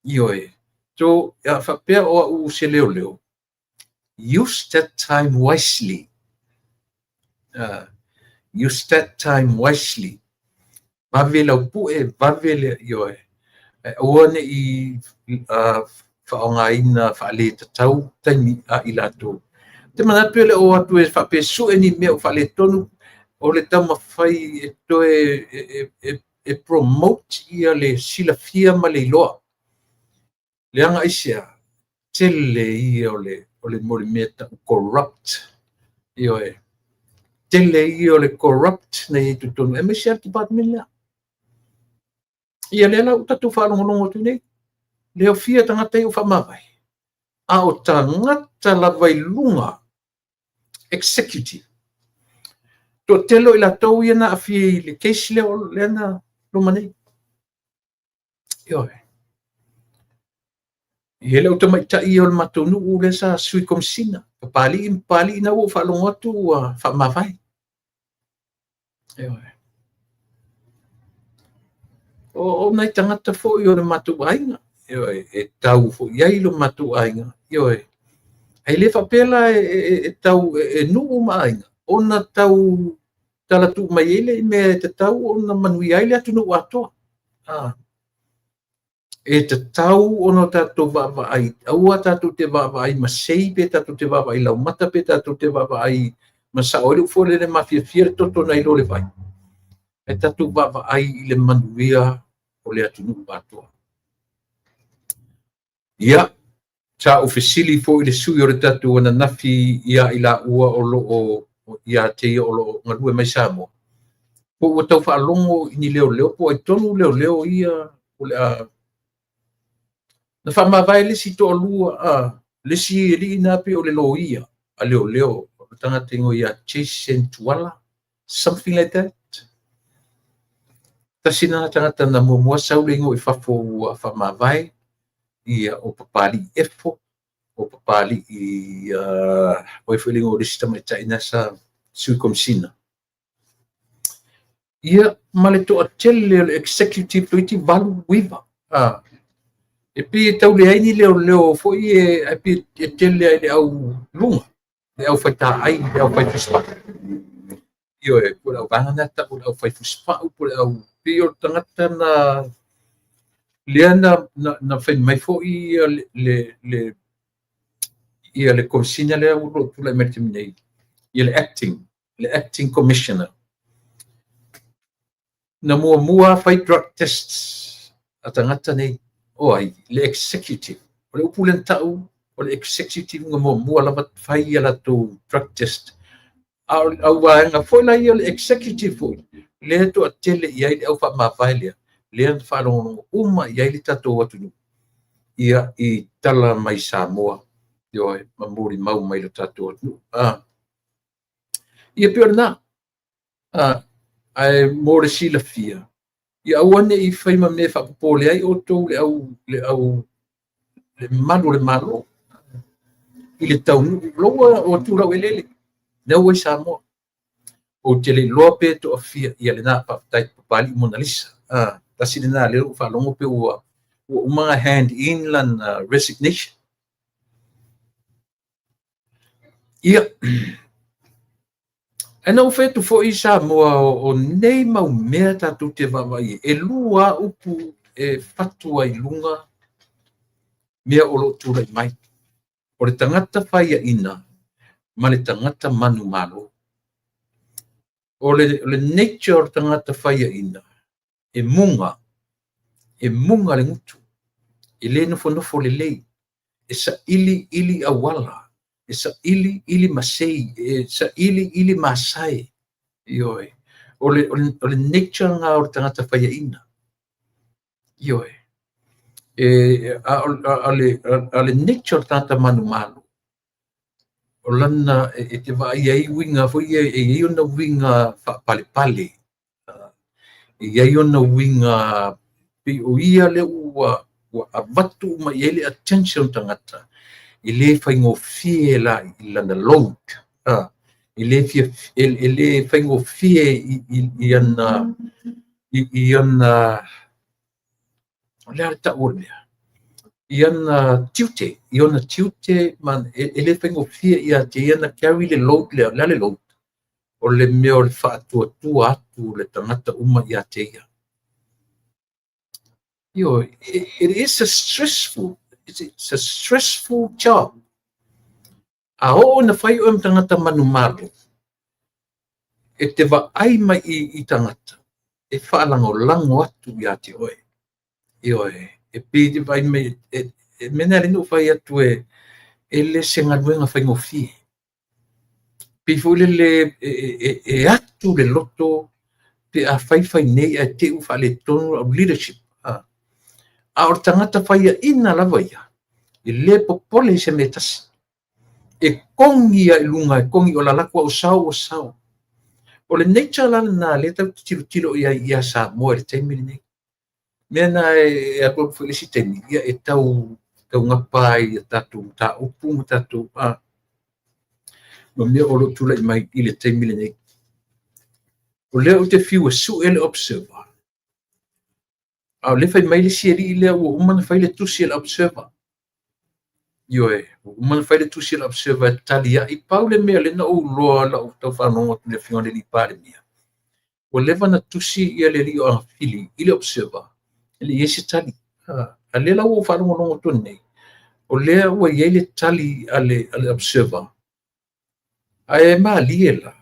Ioe. So, a faapea o au se leoleo, use that time wisely. Use that time wisely. Vave lau pue, vave le, ioe. Aua ne i faaaogaina faaletatau taimi a i latou. Te manatu e le o atu e faapea sue ni mea o faaletonu, o le taumafai e toe e promote ia le silafia ma le iloa. Leaga aisea, tele ia o le mo le mea tau corrupt. Ioe. Tele ia o le corrupt na i ai totonu, aemaise lava le department lea. Ia lea la ua tatou faalogologo atu nei, le ofia tagata ia ua faamavae, a o tagata lava i luga executive. Toatele o i latou ia na aafia i le case lea, lea na loma nei. Ioe. E le o tamaitai ia o le matou nuu lea sa sui komisina. Papalii ma Papalii na ua ou faalogo atu ua faamavae. Ioe. O nai tagata foi o le matou aiga. Ioe. E tau foi i ai lo matou aiga. Ioe. Ae le faapea la e tau e nuu ma aiga, ona tau talatuu mai ai le mea e tatau ona manuia ai le atunuu atoa. E tatau ona tatou vaavaai, aua tatou te vaavaai masei, pe tatou te vaavaai laumata, pe tatou te vaavaai ma sao ai le upu foi lele mafiafia le toto nai lo le vai, ae tatou vaavaai i le manuia o le atunuu atoa. Ia, sa ou fesili foi i le sui o le tatou ananafi ia i laua o lo o ia te ia o lo o galue mai Samoa, po ua tau faalogo i ni leoleo, po o ai tonu leoleo ia o le a na faamavae le isi toalua, le isi alii na pei o le loia a leoleo, o le tagata igoa ia Jason Tuala, something like that. Tasi lena tagata na muamua sau le igoa i fafo ua faamavae, ia o Papalii Efo, o Papalii, o ai foi le igoa o le isi tamaitai na sa sui komisina. Ia, ma le toatele o le executive toeitiiti 8, 9. E pei e tau leai ni leoleo foi e, ae pei e tele ai le au luga, le au faitaai, le au fai fusipau. Ioe, po o le au vaega na tau o le au fai fusipau, po o le au, pei o le tagata na lea na fai mai foi ia le komisina lea ua lo tulai mai le taimi nei, ia le acting commissioner. Na muamua fai drug tests a tagata nei, o ai, le executive. O le upu lea na tau, o le executive na muamua lava fai ia latou drug test. A o le au vaega foi la ia o le executive foi, lea toatele i ai le au faamavae lea, lea na faalogologo uma i ai le tatou atunuu, ia i tala mai Samoa, ioe, ma molimau mai le tatou atunuu. Ia pei o lena. Ae mo le silafia, ia aua ne i fai ma mea faapopole ai outou le au le au le malu o le Malo i le taunuu loua o atu lau elele lea ua i Samoa. Ou te le iloa pe toafia ia lena, faafetai Papalii Monalisa. Tasi lena lea ua faalogo pe ua uma na hand in lana resignation. Ia, ae na ou fai atu foi Samoa o nei mau mea tatou te vaavaai, e lua upu e fatu ai luga mea o lo o tulai mai. O le tagata faiaina ma le tagata manumalo. O le nature o le tagata faiaina, e muga le gutu, e le nofonofo lelei, e saili ili auala, e saili ili masei, e saili ili masae. Ioe, o le nature nga o le tagata faiaina. Ioe, a le nature o le tagata manumalo, o lana e te vaai ai uiga foi e i ai ona uiga faapalepale, e i ai ona uiga pei o ia lea ua avatu uma i ai le attention tagata, e le faigofie la i lana load, e le faigofie i ana o le a le tau o le mea, i ana tiute, i ona tiute, e le faigofie ia te ia na carry le load lea, le a le load, o le mea o le faatuatua atu le tagata uma ia te ia. Ioe, it is a stressful, it's a stressful job. A oo na fai oe ma tagata manumalo, e te vaai mai i tagata, e faalagolago atu ia te oe. Ioe, e pei te vaai mai, e mea le no fai atu e le se galuega faigofie. Pei foi lele e atu le loto pe a faifai nei ae te u faaletonu au leadership. A o le tagata faiaina lava ia, e le popole i se mea tasi. E kongi ia i luga, e kongi o la laku au sao o sao. O le nature la lena lea tatou te tilotilo i ai ia Samoa i le taimi lenei. Mea na e alu foi le isi taimi, ia e tau taugapa ai ia tatou mataupu ma tatou ma mea o lo o tulai mai i le taimi lenei. O lea ou te fiu e sue le observer. A o le fai mai le isi alii lea ua uma na fai le tusi e le observer. Ioe, ua uma na fai le tusi e le observer e tali ai. Pau le mea le na ou loa lau tau faalogo atu le afioga i le alii Palemia. Ua leva na tusi ia le alii o Agafili i le observer, e le i ai se tali. A lea la ua ou faalogologo atu nei, o lea ua i ai le tali a le Observer, ae malie la,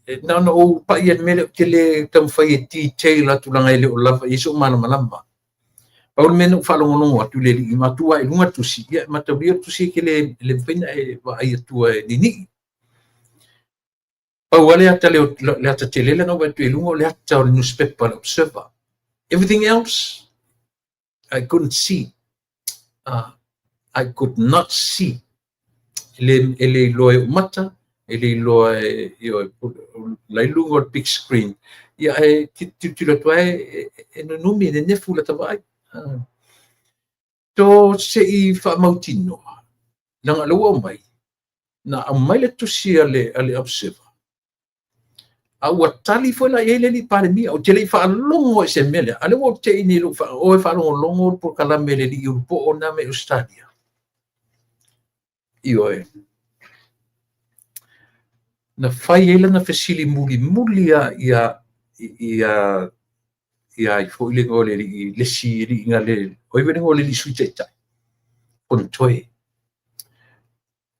e na ona ou pai i le mea lea, ou te le taumafai e detail atu leaga e le o lava i ai sou malamalama. Pau le mea na ou faalogologo atu i le alii matua i luga le tusi, ia e mataulia le tusi e te le, le mafai ona e vaai atua e ninii. Pau lava le ata, le ata tele lea na ou vaai atu i luga o le ata o le newspaper, le Observer. Everything else, I couldn't see. I could not see. E le iloa e ou mata, e le iloa e, ioe, la i luga o le big screen. Ia, e tilotilo atu ai, e nunumi, e nenefu lata vaai. To se i faamautinoa, leaga o lea ua aumai, na aumai le tusi a le Observer, a ua tali foi la i ai le alii Palemia. Ou te le i faalogo i se mea lea, a lea ua ou te i nei lou oe faalogologo le polokalame le alii Ulupoo na mai Ausetalia. Ioe. Na fai ai lana fesili mulimuli ia ia ia ia ai foi le igoa o le alii, le isi alii na le, o ai foi le igoa o le alii Sui Taitai, Fonotoe.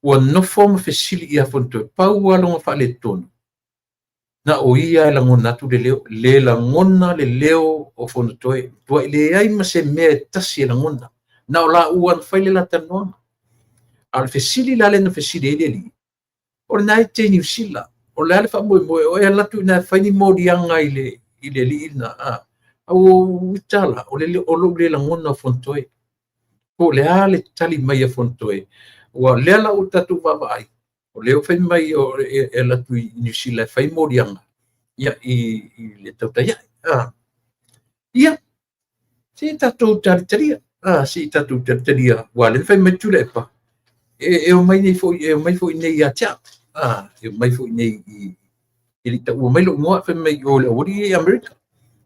Ua nofo ma fesili ia Fonotoe, pau lava lona faaletonu, na o ia e lagona atu le leo, le lagona le leo o Fonotoe, matuai leai ma se mea e tasi e lagona, na o laua na fai le la talanoaga. A o le fesili la lea na fesili ai le alii, o lena e te i Niu Sila, o le a le faamoemoe, o e alu atu i ina e fai ni moliaga i le alii lena, a ua ou ita la, o lou le lagona o Fonotoe. Po o le a le tali mai a Fonotoe, aua o lea la ua tatou vaavaai, o lea ua fai mai e alu atu i Niu Sila e fai moliaga, ia, i le tautai ae. Ia, se i tatou talitalia, se i tatou talitalia, aua o lea na fai mai Tuilaepa, e omai nei foi, e omai foi nei ia te au. E omai foi nei i, e le i taua mai lou igoa, fai mai o le aualii ia i Amerika.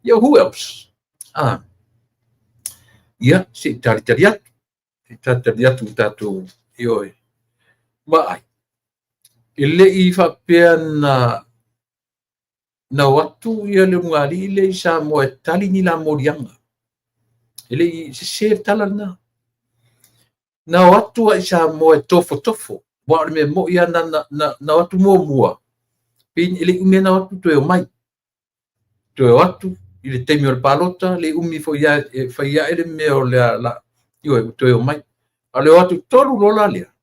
Ia, who else? Ia, se i talitali atu. Se i talitali atu tatou, ioe. Vaai, e le i faapea na o atu ia le ulugalii lea i Samoa e tali ni la moliaga. E le i sese le tala lena. Na o atu lava i Samoa e tofotofo, aua o le mea moni lava na o atu muamua, pei e le i umi na o atu toe omai. Toe o atu i le taimi o le palota, le i umi foi e fai ae le mea o le a, ioe, ua toe omai. A o le o atu tolu loa la lea,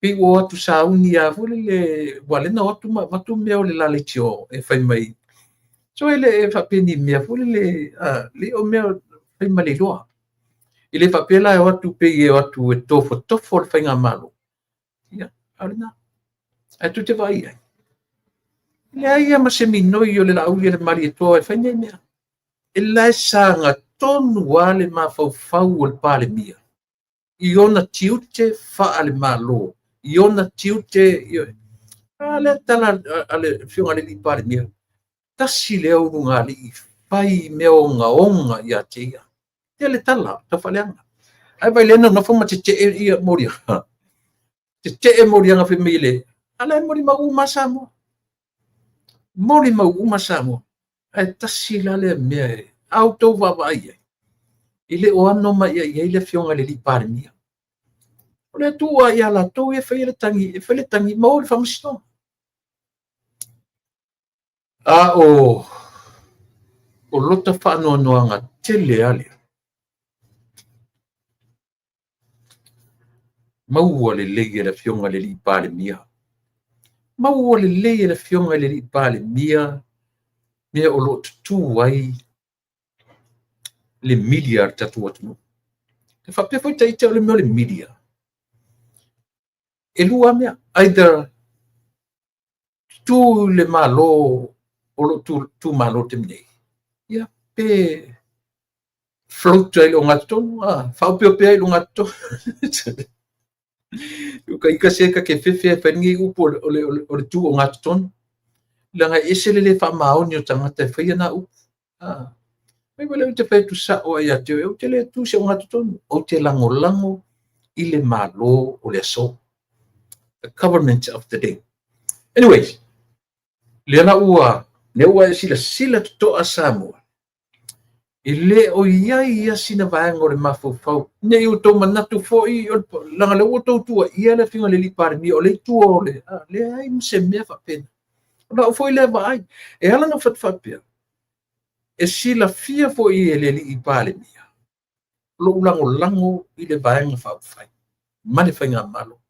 pei ua o atu sauni lava foi lele, aua o lea na o atu ma avatu mea o le la leitio e fai mai. So e le faapea ni mea foi lele, le o mea fai ma le iloa. E le faapea la e o atu pei e o atu e tofotofo le faigamalo. Ia, a o lena. Ae tou te vaai i ai, e leai lava ma se minoi o le Laaulialemalietoa e fai nei mea. E la e sagatonu lava le mafaufau o le Palemia i ona tiute faale-Malo, i ona tiute. A lea tala a le afioga i le alii Palemia, tasi lea ulugalii fai mea ogaoga ia te ia. Tele tala taufaaleaga. Ae vaai lea na nofo ma tetee ia moliaga. Tetee moliaga fai mai le, a la e molimau uma Samoa. Molimau uma Samoa. Ae tasi la lea mea e a outou vaavaai i ai, e le o ano mai i ai le afioga i le alii Palemia. O le tuu lava ia latou e fai le tagi, e fai le tagi ma o i le faamasinoga. A o lota faanoanoaga tele lava lea, maua lelei e le afioga i le alii Palemia, maua lelei e le afioga i le alii Palemia mea o lo o tutū ai le media a le tatou atunuu. E faapea foi ita o le mea o le media, e lua lava mea, either tutū i le Malo o lo o tumalo i le taimi nei, ia, pe float ai i le ogatotonu, faaopeopea ai i le ogatotonu. O ita se ta te fefe e fai lenei upu o le tu ogatotonu, leaga e ese le le faamaoni o tagata e faia na upu. Mai foi lea ou te fai atu sao ai ia te oe, ou te le tu i se ogatotonu, ou te lagolago i le Malo o le aso. The government of the day. Anyways, lea la ua, lea ua e silasila totoa Samoa. E le o i ai lava sina vaega o le mafaufau, ne i outou manatu foi, leaga o lea ua outou tuuaia le Afioga i le alii Palemia, o le itu o le... leai ma se mea faapena. O lau foi lea vaai. E ala ona ou fai atu faapea, e silafia foi e le alii Palemia lou lagolago i le Vaega Faaupufai ma le Faigamalo.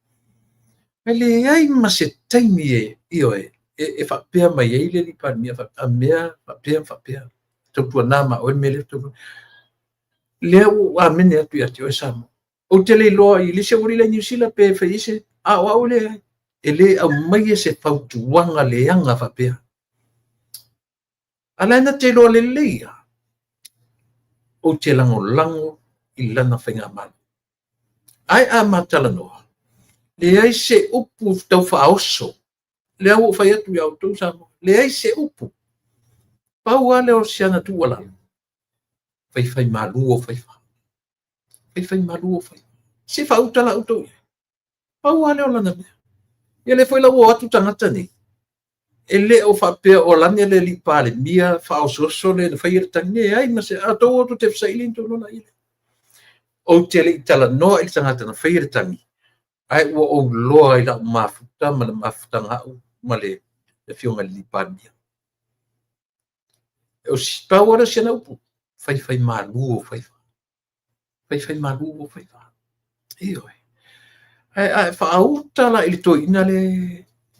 E leai ma se taimi e, ioe, e faapea mai ai le alii Palemia, a mea faapea ma faapea, tautuana ma oe le mea lea. Lea ua ou amene atu ia te oe Samoa. Ou te le iloa i le isi aualii la e i Niu Sila pe fai ai se, a o au e leai. E le aumaia se fautuaga leaga faapea. A o la e na te iloa lelei lava, ou te lagolago i lana faigamalo. Ae a ma talanoa, leai se upu tau faaoso. Lea ua ou fai atu ia outou Samoa, leai se upu. Pau lava lea o si ana tuualalo, faifaimalu ou faiva. Faifaimalu ou faiva. Se faauta la outou i ai. Pau lava lea o lana mea. Ia lea foi la ua o atu tagata nei, e le o faapea o alane le alii Palemia faaosooso le na faia le tagi. Leai ma se, a outou o tou te fesaili ona outou iloa lea. Ou te le i talanoa i le tagata na faia le tagi, ae ua ou iloa i lau mafuta ma le mafutaga au ma le Afioga i le alii Palemia. O si, pau lava lea o si ana upu, faifaimalu ou faiva. Faifaimalu ou faiva. Ioe. Ae a e faauta la i le toeaina le,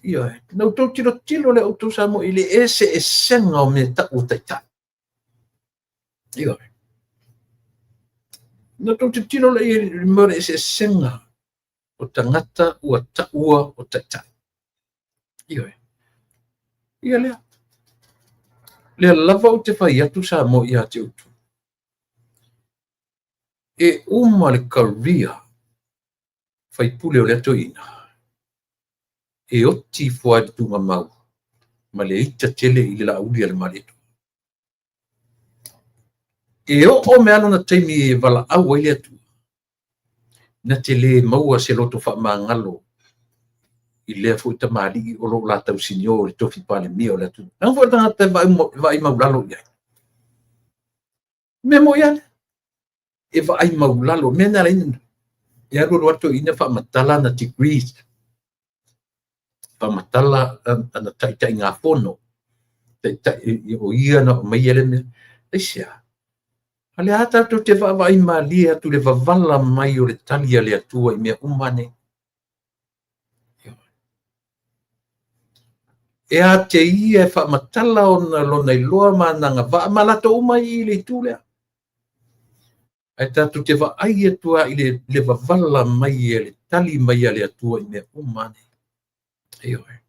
ioe, na outou tilotilo lea outou Samoa i le eseesega o mea e tau o taitai. Ioe. Na outou tilotilo lea i le mea o le eseesega o tagata ua taua o taitai. Ioe. Ia lea. Lea lava ou te fai atu Samoa ia te outou. E uma le career faipule o lea toeaina, e oti ifo lava i le tuugamau ma le ita tele i le laauli a le Malietoa. E oo mai lava lona taimi e valaau ai le Atua, na te le maua se loto faamagalo i lea foi tamalii o lo o la tausinio i le tofi Palemia o le atunuu. Leaga foi o le tagata e vaai maulalo i ai. Mea moni lava lea. E vaai maulalo, mea na ala ai e alu alu lava le toeaina faamatala ana degrees, faamatala ana taitaigafono, taitai, o ia na aumaia lea mea. Aisea? A o lea lava tatou te vaavaai malie atu i le vavala mai o le tali a le Atua i mea uma nei. E a te ia e faamatala ona lona iloa ma ana agavaa ma latou uma i le itu lea. Ae tatou te vaai atu lava i le vavala mai e le tali mai a le Atua i mea uma nei. Ioe.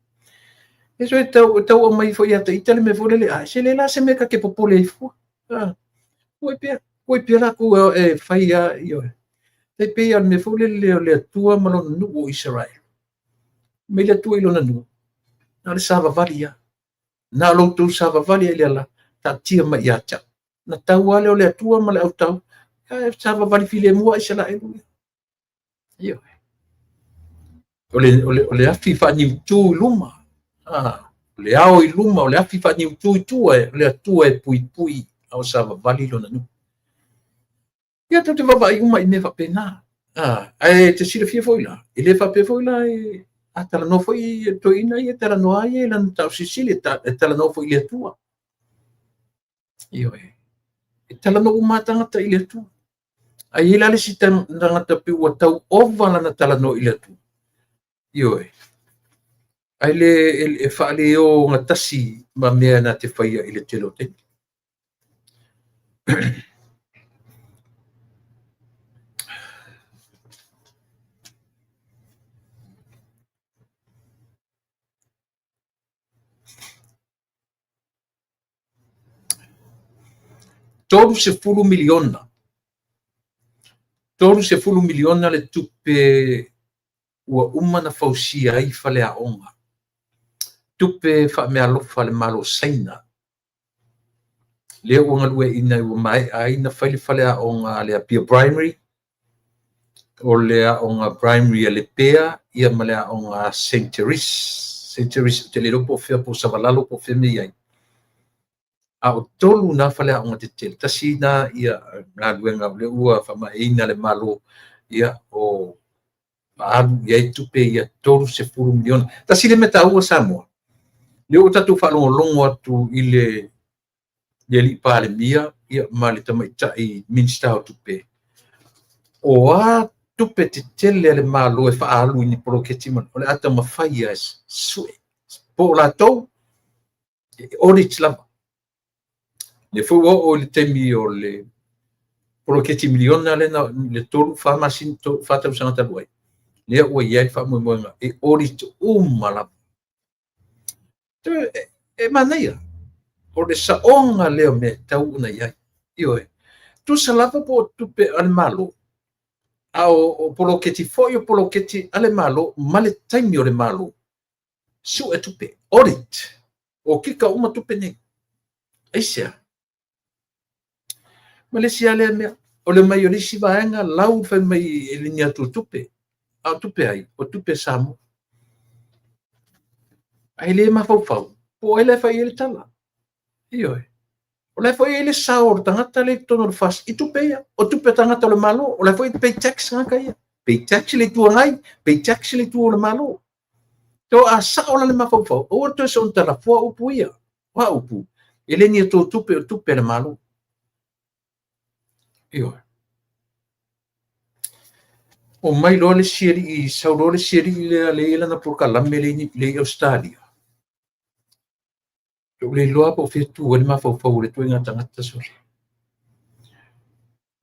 E so e tau, e tau aumai foi ia te ita le mea foi lele, ai se le la se mea ta te popole ai fua. Ah, ua pea, ua pea latou e fai a, ioe. E pei lava o le mea foi lele o le Atua ma lona nuu o Isaraelu. Mai le Atua i lona nuu, na o le savavali lava. Na o lo outou savavali lava i le ala, taatia mai ia te au. Na tau lava lea o le Atua ma le autau, ae savavali filemu lava Isaraelu ia. Ioe. O le afi faaniutu i luma, o le ao i luma, o le afi faaniutu i tua, o le Atua e puipui a o savavali lona nuu. Ia tatou te vaavaai uma i mea faapena. Ae te silafia foi la, e le faapea foi la e a talanoa foi e toeaina ia, e talanoa ia i lana taosilisili, e talanoa foi i le Atua. Ioe. E talanoa uma lava tagata i le Atua. Ae i ai la le isi tagata pei ua tau ova lana talanoa i le Atua. Ioe. Ae le e faaleogatasi ma mea na te faia i le tele o taimi. 30 miliona. 30 miliona le tupe ua uma na fausia ai faleaoga. Tupe faameaalofa a le Malo o Saina. Lea ua galueaiina ua maea ai na fai le faleaoga a le Apia Primary, o le aoga primary a Lepea, ia ma le aoga a Saint Therese. Saint Therese, ou te le iloa po o fea, po o Savalalo po o fea mea i ai. A o 3 na faleaoga tetele, tasi na ia galuega o lea ua faamaeaina le Malo, ia o faaalu i ai tupe ia $30 miliona. Tasi le mea taua Samoa, lea ua tatou faalogologo atu i le alii Palemia ma le tamaitai Minisita o Tupe, o a tupe tetele a le Malo e faaalu i ni poloketi, o le a taumafai e sue, po o latou, e audit lava. Le foi ua oo i le taimi o le poloketi miliona lea le 3, 4 masina, 4 tausaga talu ai, lea ua i ai le faamoemoega e audit uma lava. E manaia, o le saoga lea o mea e tau ona i ai. Ioe, tusa lava po o tupe a le Malo, a o poloketi foi o poloketi a le Malo ma le taimi o le Malo, sue tupe, audit, o kika uma tupe nei. Aisea? Ma le isi lava lea mea, o le mai o le isi vaega lau fai mai e le ni atu tupe, a o tupe ai, o tupe Samoa. Ae le mafaufau, po o ai la e fai i ai le tala. Ioe. O la e foi e i ai le sao o le tagata lea i totonu o le FAST i tupe ia, o tupe tagata o le Malo, o la e foi e pay tax tagata ia. Pay tax le Itu Agai, pay tax le itu o le Malo. To a sao la le mafaufau, aua le toe soona talafoa upu ia. O a upu? E le ni a tou tupe, o tupe a le Malo. Ioe. O mai loa le isi alii, sau loa le isi alii lea lea e i ai lana polokalame lea i Ausetalia. Ou le iloa po o fea tu ai le mafaufau o le ituaiga tagata sole.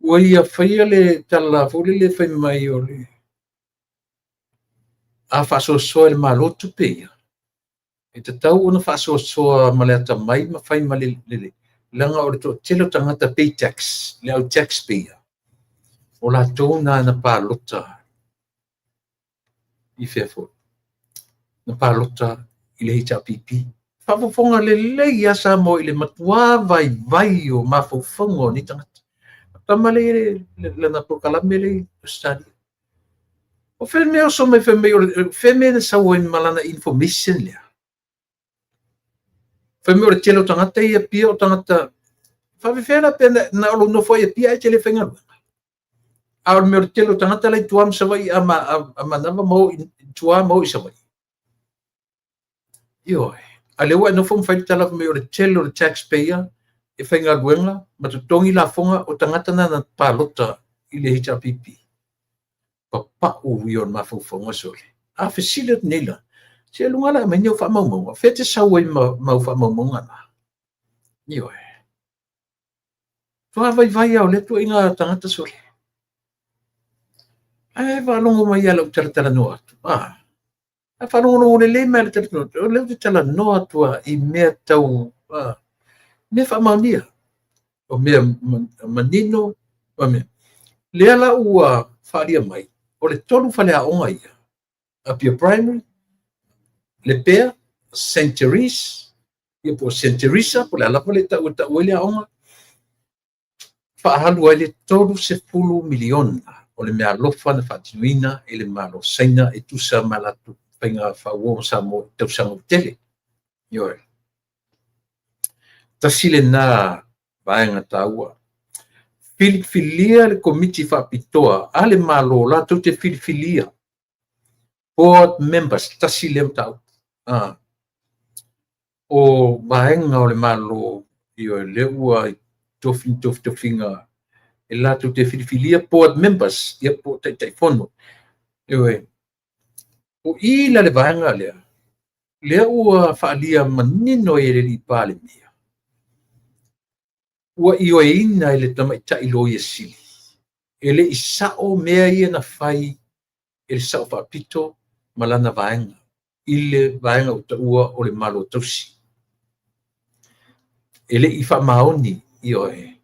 Ua ia faia le tala foi lele fai mai o le a faasoasoa e le Malo tupe ia, e tatau ona faasoasoa ma le atamai ma fai ma le lelei, leaga o le toatele o tagata pay tax, le au tax payer, o latou na na palota i fea foi, na palota i le HRPP. Faafofoga lelei ia Samoa i le matua vaivai o mafaufauga o nei tagata. Tama le lana polokalame le i Australia. O fea mea oso mai fai mai o fea mea na sau ai ma lana information lea. Fai mai o le tele o tagata ia pia o tagata faafefea la pe na o lou nofo ai Apia ae te le faigaluega. A o le mea o le tele o tagata la i tua ma Savaii a manava ma o i tua ma o i Savaii. Ioe. A lea ua e nofo ma fai le tala mai o le tele o le taxpayer e faigaluega ma totogi lafoga o tagata na na palota i le HRPP. Papau ia o le mafaufauga sole. A fesili atu nei la, se luga la mai ni au faamaumauga, fea te sau ai ma au faamaumauga na? Ioe. Toa vaivai a o lea tuaiga tagata sole. Ae faalogo mai ia lau talatalanoa atu. A faalogologo lelei mai le talanoa atu, o lea ou te talanoa atu i mea tau, mea faamaonia, o mea manino, o mea. Lea la ua faaalia mai, o le 3 faleaoga ia, Apia Primary, Lepea, Saint Therese, ia po o Saint Teresa, po o le a lava le tau e tau ai le aoga, faaalu ai le $30 miliona o le meaalofa na faatinoina e le Malo Saina e tusa ma latou faiga faauo ma Samoa i tausaga ua tele. Ioe. Tasi lena vaega taua. Filifilia le komiti faapitoa a le Malo latou te filifilia board members, tasi lea mataupu. O vaega o le Malo, ioe, lea ua tofi tofitofiga e latou te filifilia board members, ia po o taitaifono. Ioe. O i la le vaega lea, lea ua faalia manino ai e le alii Palemia, ua ioeina e le tamaitai Loia Sili, e le i sao mea ia na fai e le sao faapito ma lana vaega, i le vaega ua taua o le Malo Tausi. E le i faamaoni, ioe,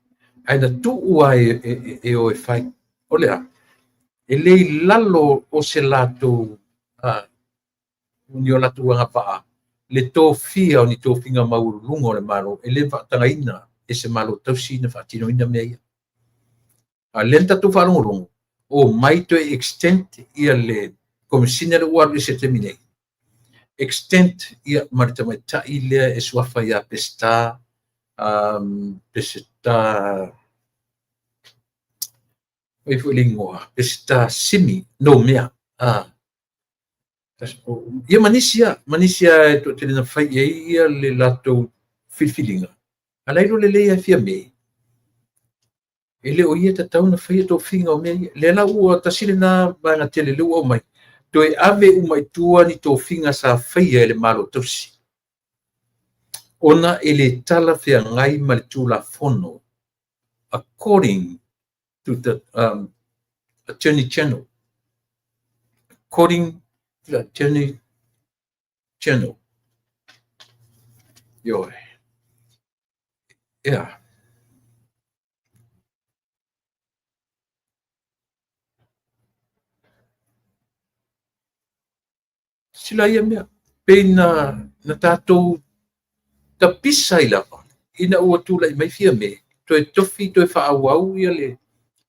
ae na tuu lava e o e fai. O le a, e le i lalo o se latou, ni o latou agavaa, le tofia o ni tofiga maualuluga o le Malo, e le faatagaina e se Malo Tausi na faatinoina mea ia. A lea na tatou faalogologo, o mai toe extend ia le komisina le ua alu i se taimi nei. Extend ia ma le tamaitai lea e suafa ia Peseta Peseta, o ai foi le igoa, Peseta Simi Noumea. Ia ma nisi lava, ma nisi lava e toatele na fai i ai ia le latou filifiliga, a o la e iloa lelei lava e Fiame, e le o ia e tatau ona faia tofiga o mea ia. Lea la ua tasi lena vaega tele lea ua aumai, toe ave uma i tua ni tofiga sa faia e le Malo Tausi, ona e le talafeagai ma le Tulafono according to the Attorney General. According to the Attorney General. Ioe. Ia. Sila ia mea, pei na, na tatou tapisa ai lava ina ua tulai mai Fiame, toe tofi toe faaauau ia le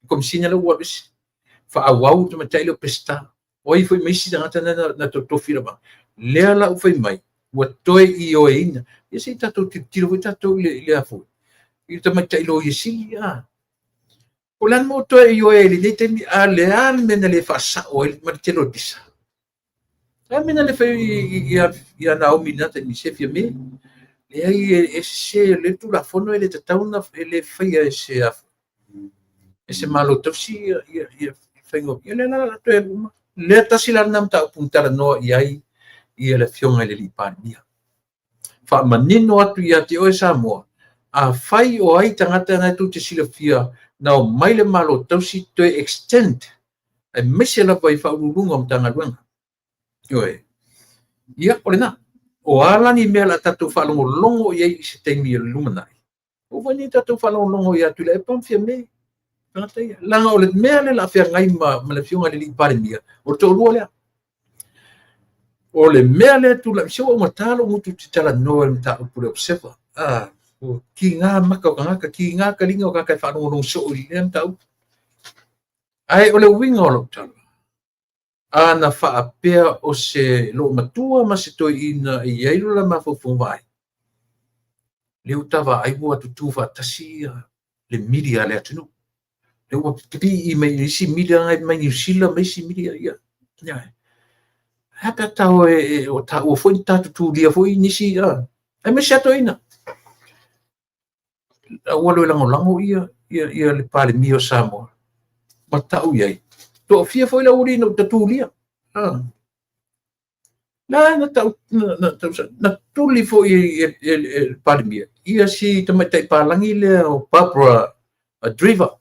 Komesina lea ua alu ese. Faaauau le tamaitai lea o Peseta. O ai foi ma isi tagata na na totofi lava. Lea la ua fai mai, ua toe ioeina. Ia se i tatou tilotilo foi tatou i le, i le a foi, i le tamaitai Loia Sili, a. O le a le mea ua toe ioe ai i lenei taimi, a o le a le mea na le faasao ai ma le tele o le pisa? O le a le mea na le fai ai ia Naomi i lena taimi, se Fiame? Leai, e sese, o le Tulafono e le tatau ona, e le faia e se, e se Malo tausi ia faiga o, ia lea la o le a toe alu uma. Lea tasi la lena mataupu na talanoa i ai ia le Afioga i le alii Palemia. Faamanino atu ia te oe Samoa, afai o ai tagata na tou te silafia na omai le Malo tausi toe extend, aemaise lava i Faauluuluga o Matagaluega. Ioe. Ia, o lena. O a la ni mea o le a tatou faalogologo i ai i se taimi o le lumanai, aua foi ne i tatou faalogologo ia Tuilaepa ma Fiame, tagata ia. Leaga o le mea lea o le a feagai ma le Afioga i le alii Palemia, o le toalua lea. O le mea lea e tulai, se ua augata lou gutu ou te talanoa i le mataupu i le Observer. Ah, ua kiga maka o tagata, kiga taliga o tagata e faalogologo soo i lea mataupu. Ae o le uiga o lau tala, a na faapea o se loomatua ma se toeaina e i ai lo la mafaufauga vaai, lea ua ta vaai ua tutu faatasi le media a le atunuu. Lea ua pipii mai isi media mai Niu Sila ma isi media ia. Ia. Ae a pe a tau e, o taua foi na ta tutulia foi nisi, aemaise lava toeaiina. Ua alu e lagolago ia, ia, ia le Palemia o Samoa. Ma tau i ai. Toafia foi le aualii na ou tatulia. Na, na, tau, na, na, tau, na tuli foi e, e, e, e le Palemia ia si tamaitai palagi lea o Barbara Driver.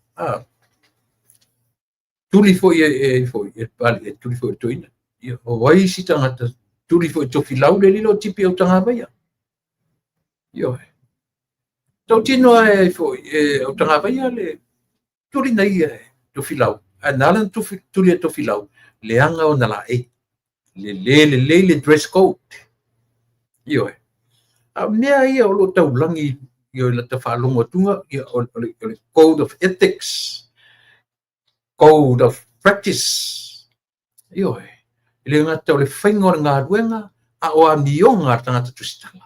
Tuli foi e, e, foi, e, e tuli foi e toeaina. Ia, o ai isi tagata tuli foi Tofilau le lilo o Tipi Autagavaia. Ioe. Tautino lava e foi e Autagavaia le tuli na ia e Tofilau. Ae na ala ona tuli e Tofilau, leaga ona laei. Le le lelei le dress code. Ioe. A o mea ia o lo o taulagi i lata faalogo atuga, ia, o le code of ethics, code of practice. Ioe. E le gata o le faiga o le galuega, a o amioga a le tagata tusitala.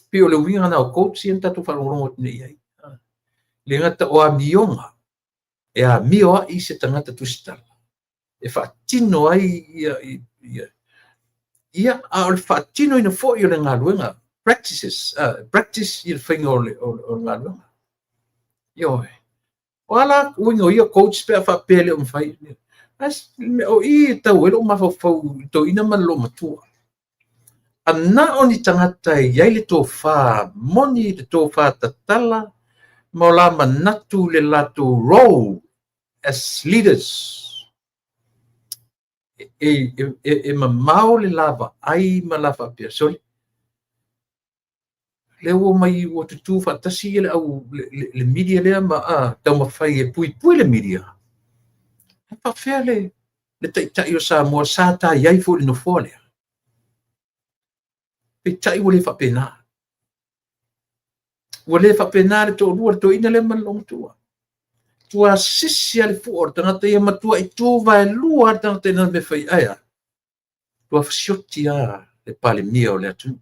Pei o le uiga lena o codes ia na tatou faalogologo atu nei i ai. E le gata o amioga e amio ai se tagata tusitala, e faatino ai ia, ia, ia, a o le faatinoina foi o le galuega, practices, practice ia le faiga o le, o, o le galuega. Ioe. O a la uiga o ia codes pe a faapea e le o mafai. O i e tau ai lou mafaufau i toeaina ma le loomatua. A na o ni tagata e i ai le tofa moni, le tofa tatala, ma o la manatu i le latou role as leaders. E, e, e, e mamao le la vaai ma la faapea, sole, lea ua omai ua tutū faatasi le au le, le, le media lea ma a, taumafai e puipui le media. Ae faafefea le, le taitai o Samoa sa ta i ai foi i le nofoa lea? Peitai ua le faapena. Ua le faapena le toalua, le toeaina lea ma le loomatua. Tua sisi lava le fua o le tagata ia, matuai tu vaelua lava le tagata i lana mea fai. Ae a? Ua fasioti lava le Palemia o le atunuu.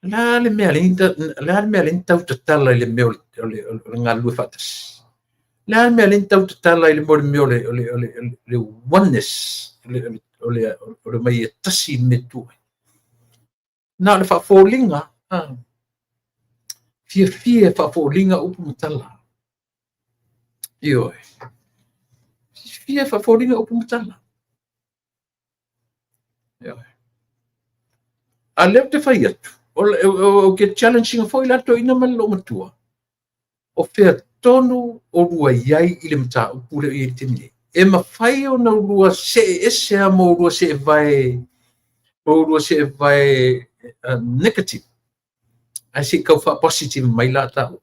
O le a le mea o le a le mea lea tau tatala i le mea o le galulue faatasi? O le a le mea lea tau tatala i le mea o le oneness, o le mai e tasi i le mea tu ai? Na o le faafoliga, fiafia e faafoliga upu ma tala. Ioe. Fiafia e faafoliga upu ma tala. Ioe. A lea ou te fai atu, ou te challenge ina foi la toeaina ma le loomatua, o fea tonu oulua i ai i le mataupu lea e i ai i le taimi nei? E mafai ona oulua see ese lava ma oulua seevae, ma oulua seevae negative, ae se i tau faa-positive mai la taua.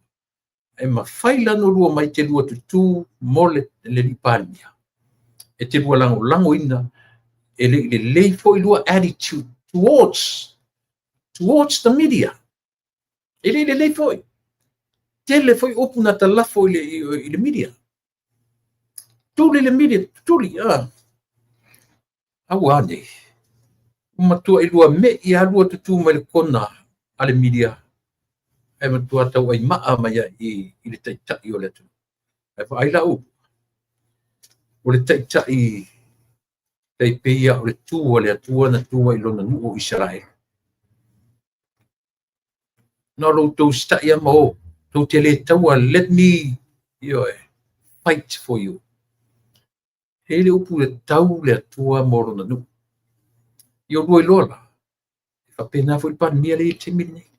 E mafai la ona oulua omai e te lua tutū mo le alii Palemia, e te lua lagolagoina, e le i lelei foi lua attitude towards the media. E le i lelei foi. Tele foi upu na talafo i le media. Tuli le media, tuli. Aua nei. Ua matuai lua mei lava lua tutū mai le kona a le media, ae matua tauaimaa mai ai i le taitai o le atunuu. Ae vaai la oulua, o le taitai tai pei lava o le tu a le Atua na tu ai i lona nuu o Isaraelu. Na o lo outou usitai lava ma o, tou te le taua, let me, ioe, fight for you. E i ai le upu e tau le Atua mo lona nuu. Ia oulua iloa la, e faapena foi le Palemia lea i le taimi lenei.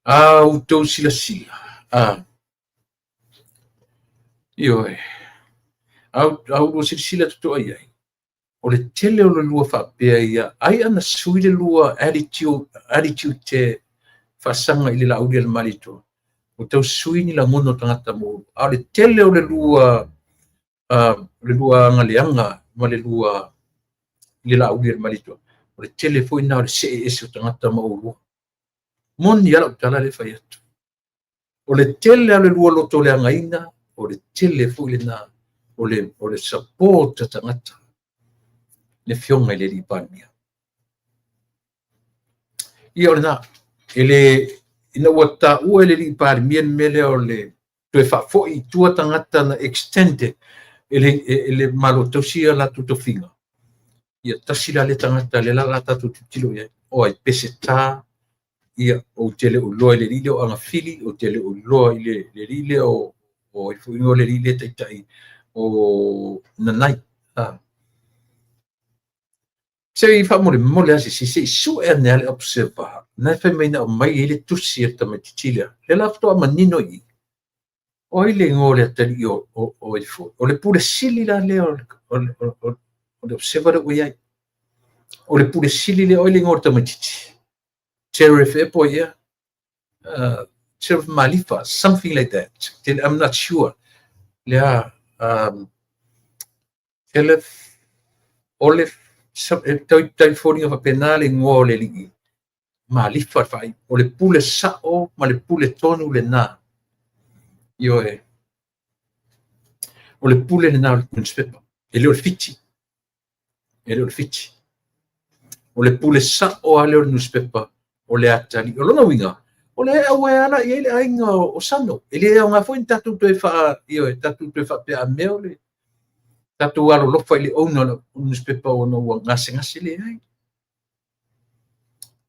A outou silasila, ioe, a oulua silasila totoa i ai, o le tele o le lua faapea ia, ai ana sui le lua attitude te faasaga i le Laauli a le Malietoa, ua tau sui ni lagona o tagata mo oulua. A o le tele o le lua agaleaga ma le lua i le Laauli a le Malietoa, o le tele foi lena o le see ese o tagata ma oulua. Moni lava lau tala lea e fai atu. O le tele o le lua lotoleagaina, o le tele foi lena o le support a tagata le afioga i le alii Palemia. Ia o lena, e le, ina ua taua e le alii Palemia le mea lea o le toe faafoi i tua tagata na extended e le Malo tausi a latou tofiga, ia tasi la lea tagata lea la tatou tilotilo i ai. O ai, Peseta, ia, ou te le o iloa i le alii lea o Agafili, ou te le o iloa i le alii lea o ai foi o le alii lea taitai o Nanai. Se i faamolemole lava se se i sue ane lava le Observer, na e fai mai na aumai ai le tusi a le tamaitiiti lea. Lea la faatoa manino i i. O ai le igoa o le atalii o ai foi? O le Pule Sili la lea o le Observer lea ua i ai. O le Pule Sili lea, o ai le igoa o le tamaitiiti? Sheriff e po ia? Sheriff Malifa, something like that. I'm not sure. Lea, Sheriff, Olef, e tau foliga faapena le igoa o le alii. Malifa le faaiu. O le pule sao ma le pule tonu lena. Ioe. O le pule lena o le newspaper. E le o le Fiti. E le o le Fiti. O le pule sao lava lea o le newspaper o le atalii. O lona uiga, o le auae ala i ai le aiga o Sano. E le aoga foi ni tatou toe ioe, tatou toe faapea a mea o le tatou alolofa i le owner o le newspaper ona ua gasegase, leai.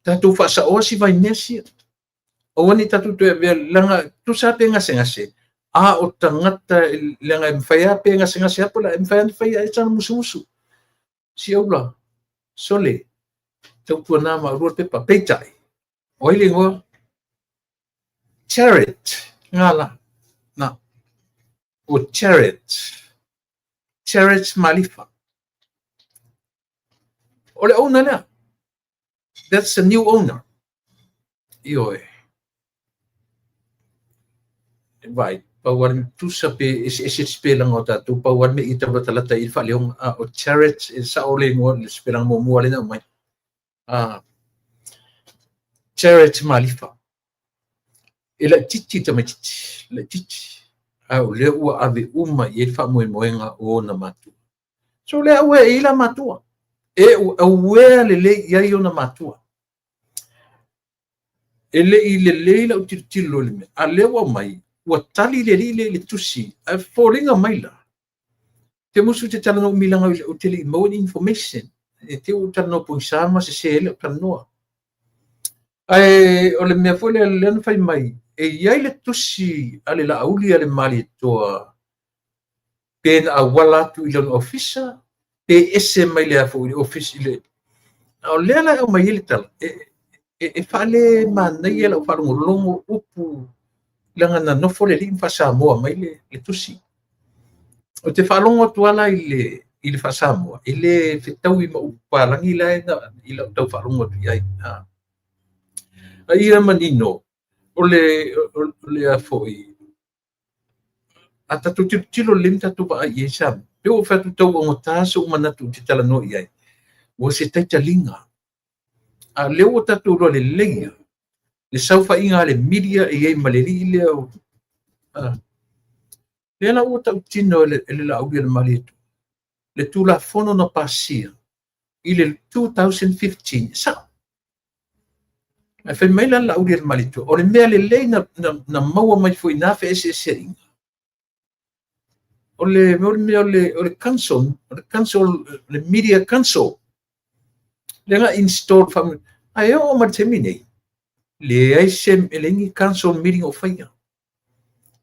Tatou faasaoa si vaimea sia. Aua ne i tatou toe avea, leaga tusa lava pe gasegase, a o tagata, leaga e mafai lava pe gasegase lava po o e mafai ona fai ai sana musumusu. Si aula, sole, tautuana ma oulua le pepa. Peitai, o ai le igoa? Jared, ngā la. Na. O Jared. Jared Malifa. O le owner lea. That's the new owner. Ioe. Vai, pau ale tusa pe ese ese spelanga o tatou, pau ale me i taulatalata i le faaleoga. O Jared, e sao le igoa le spelanga muamua lea na aumai. Jared Malifa. E laitiiti tamaitiiti, laitiiti. A o lea ua ave uma i ai le faamoemoega o ona matua. So lea aware i la matua. E aware lelei i ai ona matua. E le i lelei lau tilotilo i le mea, a lea ua aumai, ua tali le alii lea i le tusi, ae foliga mai la, te musu te talanoa umi leaga ou te le i maua ni information. E te i ua ou talanoa pogisa ma sese ai lau talanoa. Ae o le mea foi lea lea na fai mai, e i ai le tusi a le Laauli a le Malietoa pe na auala atu i lona ofisa, pe ese mai le a foi le ofisa i le... A o lea la e aumai ai le tala, e, e, e faale manaia lau faalogologo upu leaga na nofo le alii ma faa-Samoa mai le, le tusi. Ou te faalogo atu lava la i le, i le faa-Samoa, e le fetaui ma upu palagi la e na, i lau tau faalogo atu i ai. A ia manino, o le, o le a foi, a tatou tilotilo lelei ma tatou vaai i ai Samoa, pei ua ou fai atu tau augata sou manatu ou te talanoa i ai, ua se taitaliga. A o lea ua tatou iloa lelei lava le saofaiga a le media e i ai ma le alii lea o lea la ua tautino e le, e le Laauli a le Malietoa le Tulafono na pasia i le 2015, e sao. Ae fai mai la le Laauli a le Malietoa, o le mea lelei na, na, na maua mai foi na feeseeseaiga, o le, o le mea o le, o le council, o le council, le media council, lea na install fa, ae oo mai le taimi nei, leai se, e leai ni council meeting o faia.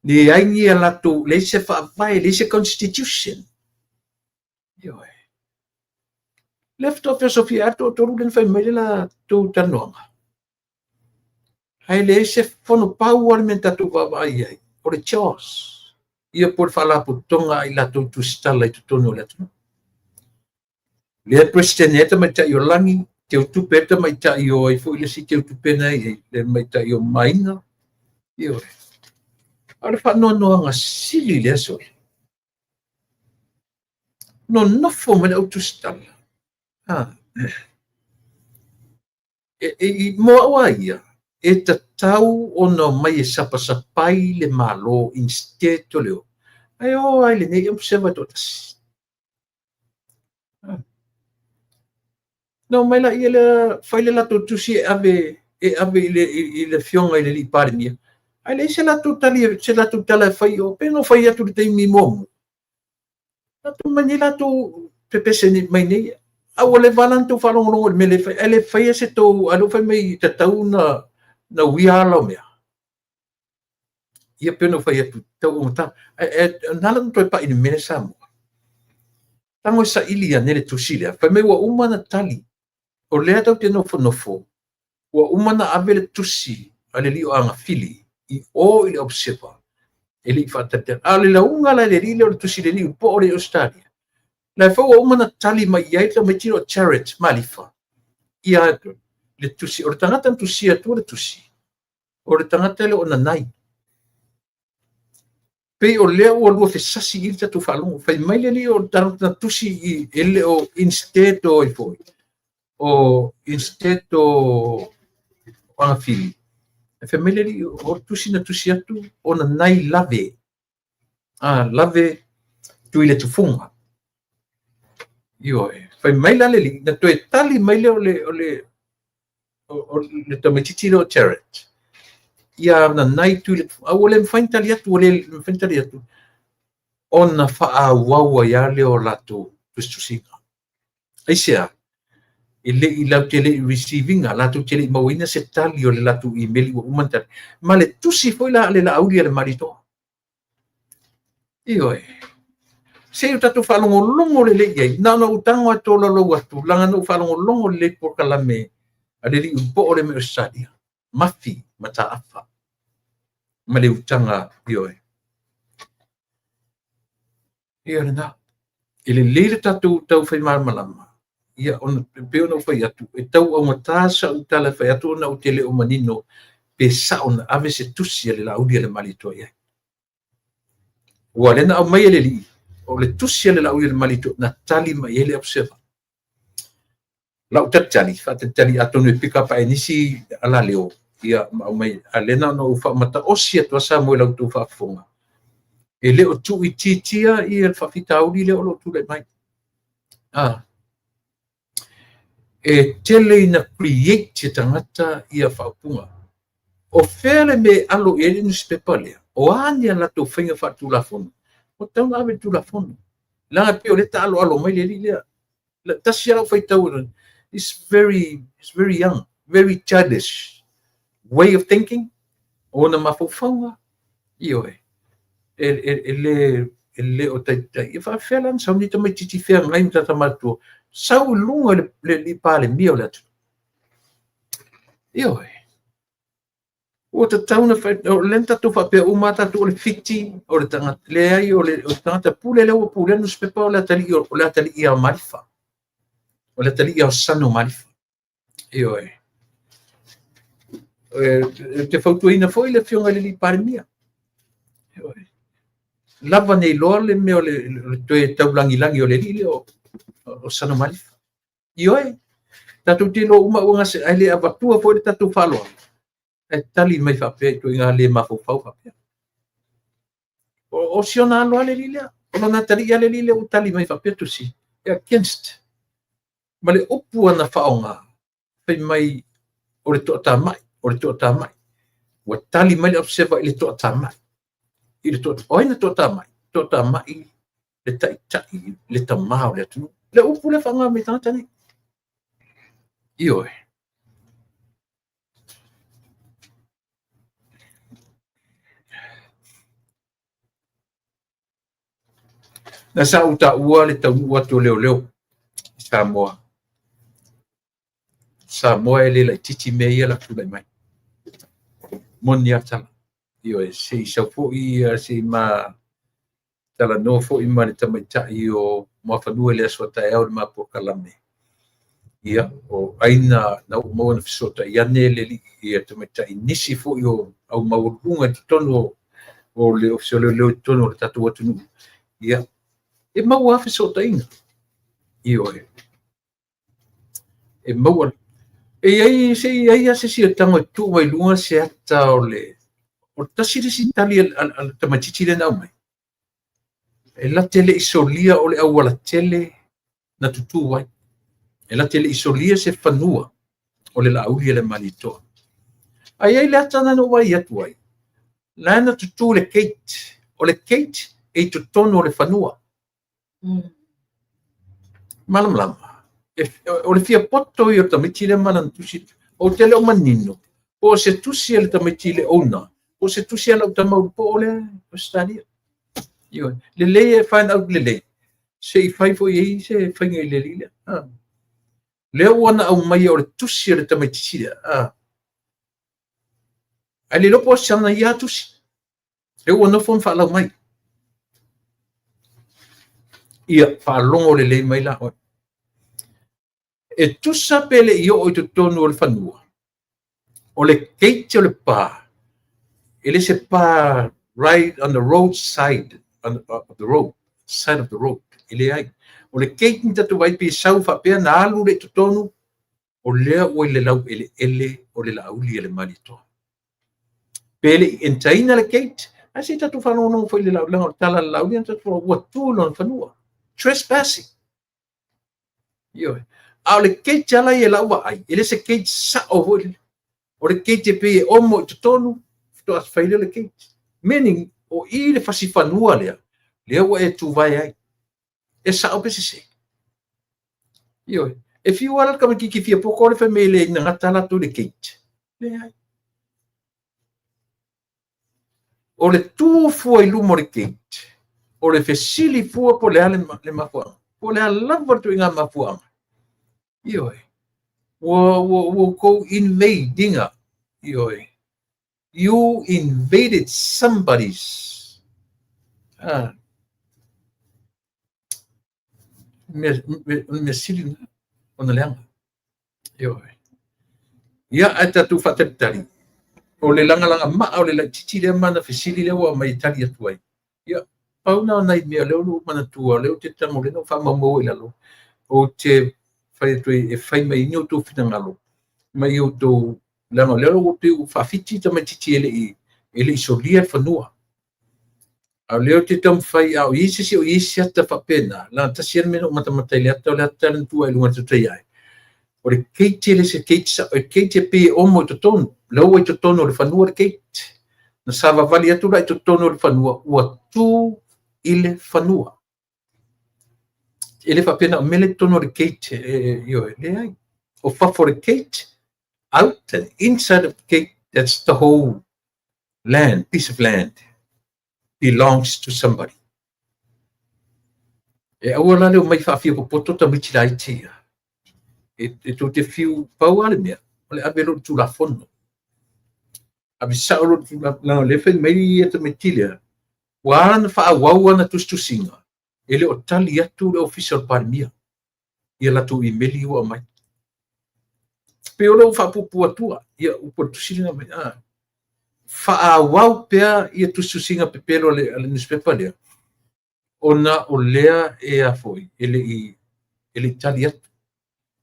Leai ni a latou, leai se faavae, leai se constitution. Ioe. Lea faatoa feosofia ai le toatolu lea na fai mai le latou talanoaga. Ae leai se fono pau lava le mea na tatou vaavaai i ai, o le CHOS, ia po o le faalapotopotoga a i latou tusitala i totonu o le atunuu. Lea e President ai le tamaitai o Lagi, teutupe ai le tamaitai o ai foi le isi teutupe na e i ai, le tamaitai o Maiga. Ioe. A o le faanoanoaga sili lea sole. Nonofo mai le au tusitala. Ha. E, e, mo au a ia, e tatau ona omai e sapasapai le Malo instead o le o. Ae o ai lenei observer toatasi. Na omai laia lea fai le latou tusi e ave e ave i le, i le afioga i le alii Palemia. Ae leai se latou tali, se latou tala e fai o, pe na fai atu i le taimi muamua. Latou mai nei latou pepese nei mai nei. A ua leva la ona tou faalogologo i le mea le fai, ae le faia se tou, a lea ua fai mai tatau na, na uia ala o mea. Ia pei ona ou fai atu, tau augata. Ae na ala ona toe pai i le mea lea Samoa. Tago e saili ane le tusi lea. Fai mai ua uma ona tali. O lea tatou te nofonofo, ua uma ona ave le tusi a le alii o Agafili i o i le Observer e le i faatalitali. A o le lauga la i le alii lea o le tusi i le alii po o le Australia. La foi ua uma ona tali mai i ai le tamaitiiti o Jared Malifa. Ia le tusi, o le tagata na tusia atua le tusi, o le tagata lea o Nanai. Pei o lea ua lua fesasi i le tatou faalogo. Fai mai le alii o le tagata na tusi i, e le o instead o ai foi, o instead o Agafili. E fai mai le alii o le tusi na tusi atu o Nanai lave. A, lave tui le tufuga. Ioe. Fai mai la le alii, na toe tali mai lea o le, o le, o le tamaitiiti lea o Jared, ia Nanai tui le, a ua le mafai ona tali atu, ua le mafai ona tali atu, ona faaauau ai lava lea o latou tusitusiga. Aisea? E le i latou te le i receive ina, latou te le i mauaina se tali o le latou email ua uma ona tali. Ma le tusi foi la a le Laauli a le Malietoa. Ioe. Se i o tatou faalogologo lelei i ai. Na ona ou tago lava tolaulau atu, leaga na ou faalogologo lelei i polokalame a le alii po o le mai Ausetalia, Mafi Mataafa ma le utaga, ioe. Ia lena. E lelei le tatou tau fai malamalama. Ia, ona, pei ona ou fai atu, e tau augata sau tala e fai atu ona ou te le o manino pe sao na ave se tusi a le Laauli a le Malietoa i ai. Ua lea na aumai e le alii, o le tusi a le Laauli a le Malietoa na tali mai ai le observer. Lau talitali, faatalitali atonu e pick up ae nisi alaleo, ia ma aumai, a lea na ona ou faamataosi atu lava Samoa i la outou faafofoga. E le o tuuitiitia ia le faafitauli lea o lo o tulai mai. Ah. E tele ina create e tagata ia faaupuga. O fea le mea e alo i ai le nusipepa lea? O a ni a latou faiga faaletulafono? Ua tatau ona ave i le Tulafono. Leaga e pei o lea e taaloalo mai le alii lea. Tasi lava lau faitau, is very, is very young, very childish way of thinking, o ona mafaufauga, ioe, e le o taitai. E faafefea la ona sau lenei tamaitiiti feagai ma tagata matutua, sau i luga i le Palemia o le atunuu. Ioe. Ua tatau ona fai, o lea na tatou faapea uma lava tatou o le Fiti, o le tagata, leai, o le tagata pule lea ua pulea le nusipepa o le atalii, o le atalii ia Malifa. O le atalii ia Sano Malifa. Ioe. Ou te fautuaina foi le Afioga i le Palemia. Ioe. Lava nei loa le mea o le toe taulagilagi o le alii lea o Sano Malifa. Ioe. Tatou te iloa uma ua gase, ae le avatua foi le tatou faaaloalo, ae tali mai faapea i ituaiga le mafaufau faapea. O si ona alo lava le alii lea. O lona atalii lava le alii lea ua tali mai faapea tusi, e against. Ma le upu ana faaaoga, fai mai o le toatamai, o le toatamai. Ua tali mai le Observer i le toatamai. I le toa, o ai na toatamai? Toatamai le taitai, le tamā o le atunuu. Le upu lea faaaoga mai tagata nei. Ioe. Na sa ou taua le taunuu atu o leoleo i Samoa. Samoa e le laitiiti mea ia la tulai mai. Moni a tala. Ioe, se i sau foi, se i ma talanoa foi ma le tamaitai o Muafanua i le aso a taeao i le ma polokalame. Ia, o ai na oo maua na fesootai ane le alii ia tamaitai nisi foi o au maualuluga i totonu o le Ofisa o Leoleo i totonu o le tatou atunuu. Ia, e maua lava fesootaiga. Ioe. E maua. E i ai, se i ai lava se isi e tago e tuu mai luga se ata o le... O le tasi le isi tali a le tamaitiiti lea na aumai. E la te le i solia o le aualatele na tutū ai. E la te le i solia se fanua o le Laauli a le Malietoa. Ae i ai le ata na ou vaai atu ai, la na tutū le gate. O le gate e i totonu o le fanua. Malamalama. O le fia poto ia o le tamaiti lea ma lana tusi. Ou te le o manino, po o se tusi a le tamaiti le owner, po o se tusi a lau tama ulupo lea Australia. Ioe. Lelei e find out lelei. Se i fai foi ai se faiga i le alii lea. Lea ua na aumaia o le tusi a le tamaitiiti lea. Ae le iloa po o sana ia tusi. Lea ua nofo ma faalau mai. Ia, faalogo lelei mai la oe. E tusa pe le i oo i totonu o le fanua. O le gate o le pa, e le se pa right on the road side, on the road, side of the road. E leai. O le gate ni tatou vaai pe sau faapea na alu le i totonu, o lea ua i le laueleele o le Laauli a le Malietoa. Pe le i entaina le gate, ae se i tatou faalogologo foi i le Laauli, leaga o le tala a le Laauli, tatou ua tu i lona fanua. Trespassing. Ioe. A o le gate ala ia i lau vaai, e le se gate sao foi. O le gate e pei e omo i totonu, faatoa fai lea o le gate. Meaning, o i le fasi fanua lea, lea ua e tuvae ai. E sao pe sese. Ioe. E fiu ala le tamaitiiti fia poto le fai mai le ina gata latou le gate. Leai. O le tu fua i luma o le gate, o le fesili fua po o le a le mafuaaga. Po o le a lava le ituaiga mafuaaga. Ioe. Ua outou invade ina. Ioe. You invaded somebody's. Mea sili na ona leaga. Ioe. Ia, ae tatou faatalitali. O le lagalaga maa o le laitiiti lea ma na fesili lea ua aumai e tali atu ai. Ia, pau na o nai mea lea ua ou manatua, lea ou te tago lea na ou faamaumau i lalo. Ou te fai atu ai e fai mai ni outou finagalo, mai outou, leaga o lea ua pei ua faafiti tamaitiiti e le i solia le fanua. A o lea ou te taumafai, a o i ai se isi o i ai se ata faapena, leaga tasi lava le mea na ou matamata i le ata, o le ata na tuu ai i luga o le tautai ae. O le gate e le se gate sao, o le gate e pei e omo i totonu, la ua i totonu o le fanua le gate. Na savavali atu la i totonu o le fanua, ua tu i le fanua. E le faapea na o mea la i totonu o le gate, ioe, leai. O fafo o le gate, out and inside of the gate, that's the whole land, piece of land, belongs to somebody. E aua la le omai faafiapopoto tamaiti laiti ia. E tou te fiu, pau lava le mea, o le ave loa i le Tulafono. Ave sao loa i le Tulafono, leaga o lea e fai mai ia tamaiti lea, ua ala ona faaauau ana tusitusiga, e le o tali atu le Ofisa o le Palemia i a latou imeli ua aumai. Pei o lou faapuupuu atua, ia upu a le tusi lena mai. Faaauau pea ia tusitusiga pepelo a le newspaper lea, ona o lea e a foi, e le i tali atu.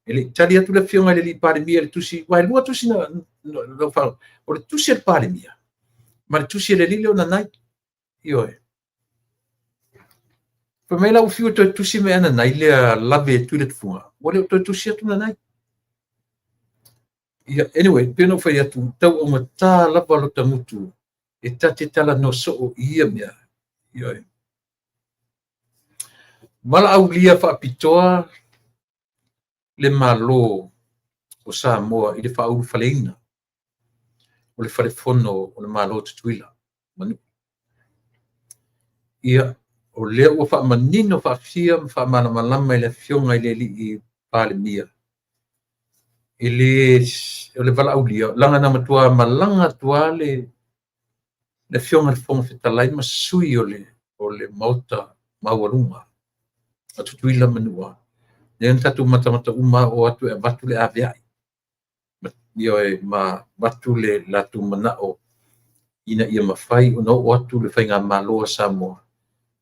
E le i tali atu le afioga i le alii Palemia i le tusi, aua e lua tusi na faalogo, o le tusi a le Palemia ma le tusi a le alii lea o Nanai. Ioe. Fai mai la ua fiu e toe tusi mai Nanai lea lave e Tuiletufuga, ua le o toe tusi atu Nanai. Ia, anyway, pei ona ou fai atu, tau augata lava lota gutu e ta te talanoa soo i ia mea. Ioe. Valaaulia faapitoa le Malo o Samoa i le faaulufaleina o le Falefono o le Malo o Tutuila. Ia, o lea ua faamanino faafia ma faamalamalama e le afioga i le alii Palemia e le o le valaaulia, leaga na matua malaga atu lava le afioga i le Fofoga Fetalai ma sui o le Maota maualuga a Tutuila ma Manua. Lea na tatou matamata uma o atu e avatu le aveai, ioe, ma avatu le latou manao ina ia mafai ona oo atu le faigamalo a Samoa.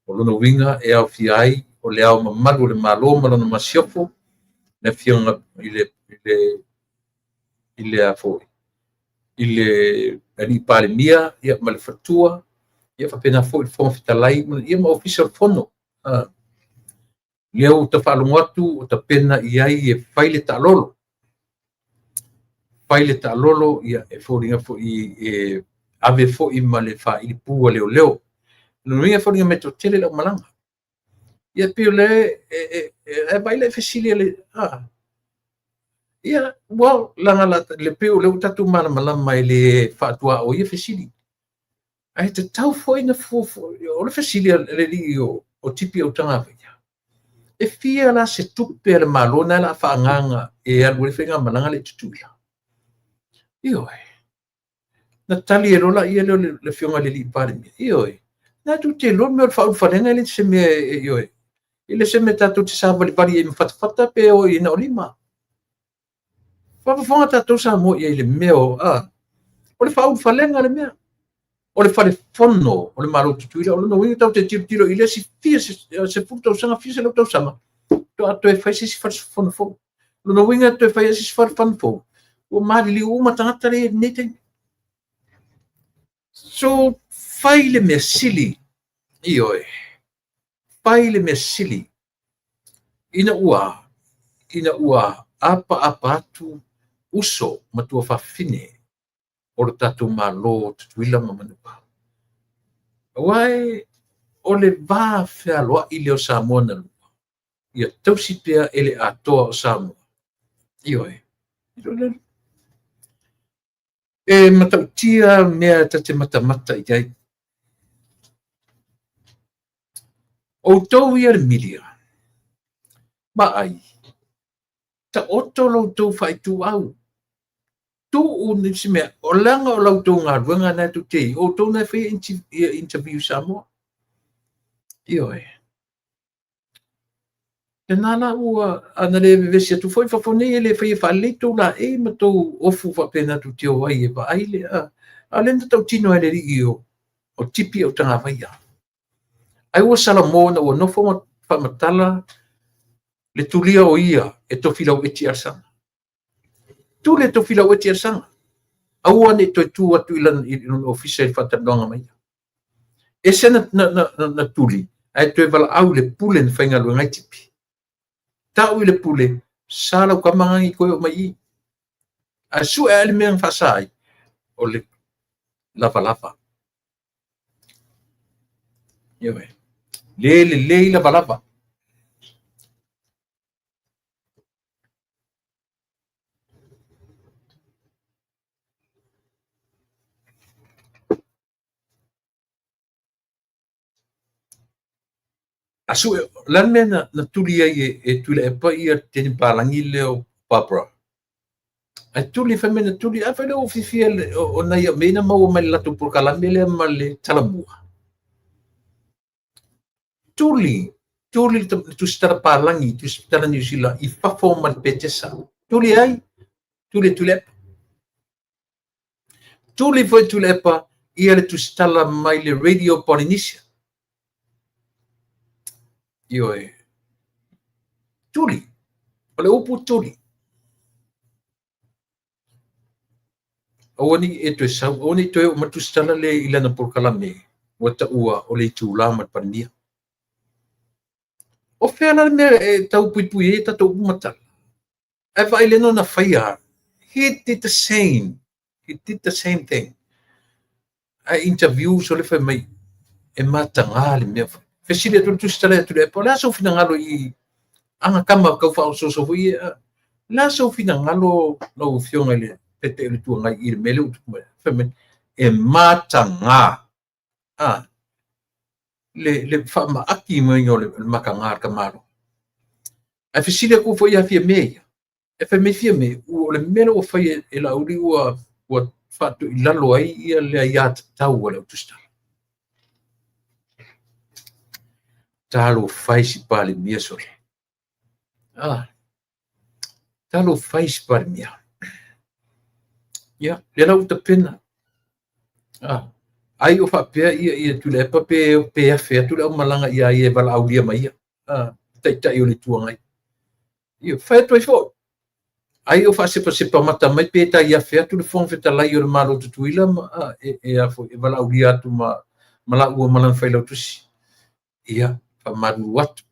O lona uiga e aofia ai o le Ao Mamalu o le Malo ma lona masiofo, le afioga i le alii Palemia, ia, ma le faletua, ia faapena foi le Fofoga Fetalai, ia ma Ofisa o le Fono. Lea ua ta faalogo atu o tapena i ai e fai le taalolo. Fai le taalolo, ia, e foliga foi e ave foi ma le failipu a leoleo. Lona uiga e foliga mai e toatele le aumalaga. Ia pei o le e vaai la i fesili a le ia, well, leaga le pei o lea ua tatou malamalama e le faatuaoia ia fesili. Ae tatau foi na fuafua. O le fesili a le alii o Tipi Autagavaia, e fia la se tupe a le Malo na la faaagaaga e alu ai le faigamalaga lea i Tutuila? Ioe. Na tali e lola ia lea o le afioga i le alii Palemia. Ioe. Na tou te iloa le mea o le faaulufalega e le se mea, ioe. E le se mea tatou te savalivali ai ma fatafata pe o i na o lima. Faafofoga tatou Samoa i ai i le mea o, o le faaulufalega le mea. O le falefono o le Malo o Tutuila, o lona uiga tatou te tilotilo i le isi fia 10 tausaga, fia 100 tausaga, faatoa toe fai se isi falefono fou. O lona uiga toe fai se isi falefono fou, ua maliliu uma tagata lea i lenei taimi. So, fai le mea sili, ioe, fai le mea sili, ina ua apaapa atu uso ma tuafafine o le tatou Malo Tutuila ma Manua. Aua o le va fealoai lea o Samoa na lua, ia tausi pea e le atoa o Samoa. Ioe. E matautia mea ta te matamata i ai. Outou ia le milia, vaai, taoto lo outou faaituau. Tuu nisi mea, o leaga o la outou galuega na tou te i, o outou na e faia interview Samoa. Ioe. Lena la ua ana le vevesi atu foi fafo nei e le faia faalelei tou laei ma tou ofu faapena tou te o ai e vaai le a o lea na tautino ai le alii o Tipi Autagavaia. Ai ua salamo na ua nofo ma faamatala le tulia o ia e tofilau eti Alesana. Tule tofilau eti Alesana. Aua ne i toe tu atu i lona ofisa i le faatalanoaga mai. Ese na tuli, ae toe valaau i le pule na faigaluega ai Tipi. Tau i le pule, Sa lau tama na nei toe oo mai i i. Ae sue ae le mea na faasa ai, o le lavalava. Ioe. Le lelei lavalava. A sue, o le a le mea na tuli ai e Tuilaepa ia le teine palagi lea o Barbara? Ae tuli, fai mai na tuli, a fai lea ua fiafia o nai au mea na maua mai le latou polokalame lea ma le Talamua. Tuli, tuli le tusitala palagi, tusitala Niu Sila i fafo ma le Petesa. Tuli ai, tuli e Tuilaepa. Tuli foi Tuilaepa ia le tusitala mai le Radio Polynesia. Ioe. Tuli. O le upu tuli. Aua ne i e toe sau, aua ne i toe oo mai le tusitala lea i lana polokalame ua taua o le itula ma le Palemia. O fea la le mea e tau puipui ai tatou upu ma tala? Ae vaai lea na faia. He did the same. He did the same thing. Ae interview sole fai mai e mataga le mea. Fesili atu le tusitala ia Tuilaepa, o le a sou finagalo i aga tama tau faaosooso foi ia? O le a sou finagalo lau Afioga i le Taitai o le Itu Agai i le mea lea ua tupu mai? Fai mai, e mataga. Ah, le faamaaki maiga o le mataga a le tamaloa. Ae fesili atu foi ia Fiame ia, e fai mai Fiame, o le mea lea ua fai e Laauli ua faatoilalo ai ia le aiatatau a le au tusitala. Talofa e si Palemia sole. Ah, talofa e si Palemia. Ia, lea la ua tapena. Ah, ai o faapea ia Tuilaepa pe afe atu le aumalaga ia ia e valaaulia mai ia. Ah, taitai o le Itu Agai. Ia, fai atu ai foi. Ai o faasepasepa mata mai pe tai afe atu le Fofoga Fetalai o le Malo Tutuila ma e valaaulia atu ma laua ma lana failautusi. Ia, faamalulu atu.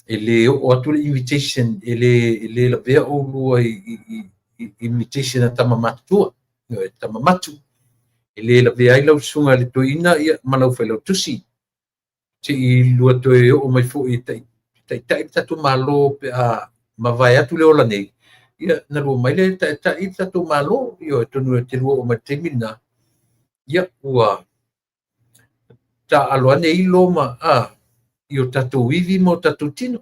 E le oo atu le invitation, e le lavea oulua i invitation a tama matutua, tama matu. E le lavea ai lau susuga i le toeaina ma lau failautusi. Se i lua toe oo mai foi e taitai le tatou Malo pe a mavae atu le ola nei, ia na lua mai le taitai le tatou Malo, ia atonu e te lua oo mai le taimi lena, ia ua taalo ane ilo ma i o tatou ivi ma o tatou tino.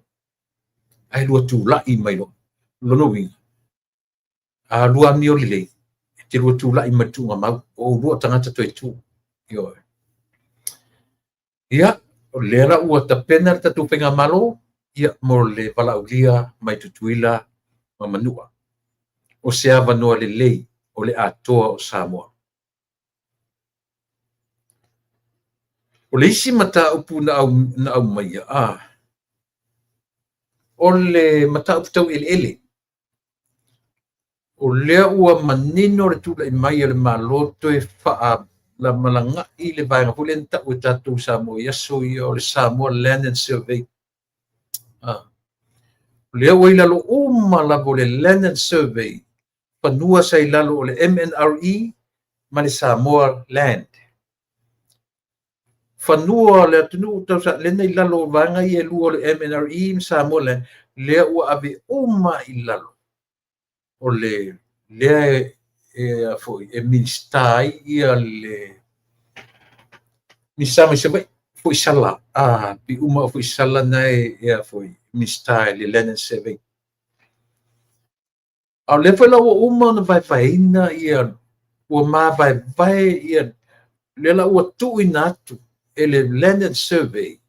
Ae lua tulai mai loa. Lona uiga, a lua amio lelei, e te lua tulai mai le tuugamau, o oulua o tagata toe tu. Ioe. Ia, o lea la ua tapena le tatou faigamalo, ia, mo le valaaulia mai Tutuila ma Manua. O se avanoa lelei o le atoa o Samoa. O le isi mataupu na aumaia, o le mataupu tau eleele. O lea ua manino le tulai mai o le Malo toe faalamalaga'i le vaega foi lea na tau e tatou Samoa i aso ia o le Samoa Land and Survey. O lea ua i lalo uma lava o le Land and Survey, fanua sa i lalo o le MNRE ma le Samoa Land. Fanua o le atunuu lena i lalo o vaega ia e lua o le MNRE ma Samoa Land, lea ua ave uma i lalo o le lea e minista ai ia le minista mai Savaii, Foisala, pi uma o Foisala na e minista i le Land and Survey. A o lea foi la ua uma ona vaevaeina ia, ua mavaevae ia, lea la ua tuuina atu e le Land and Survey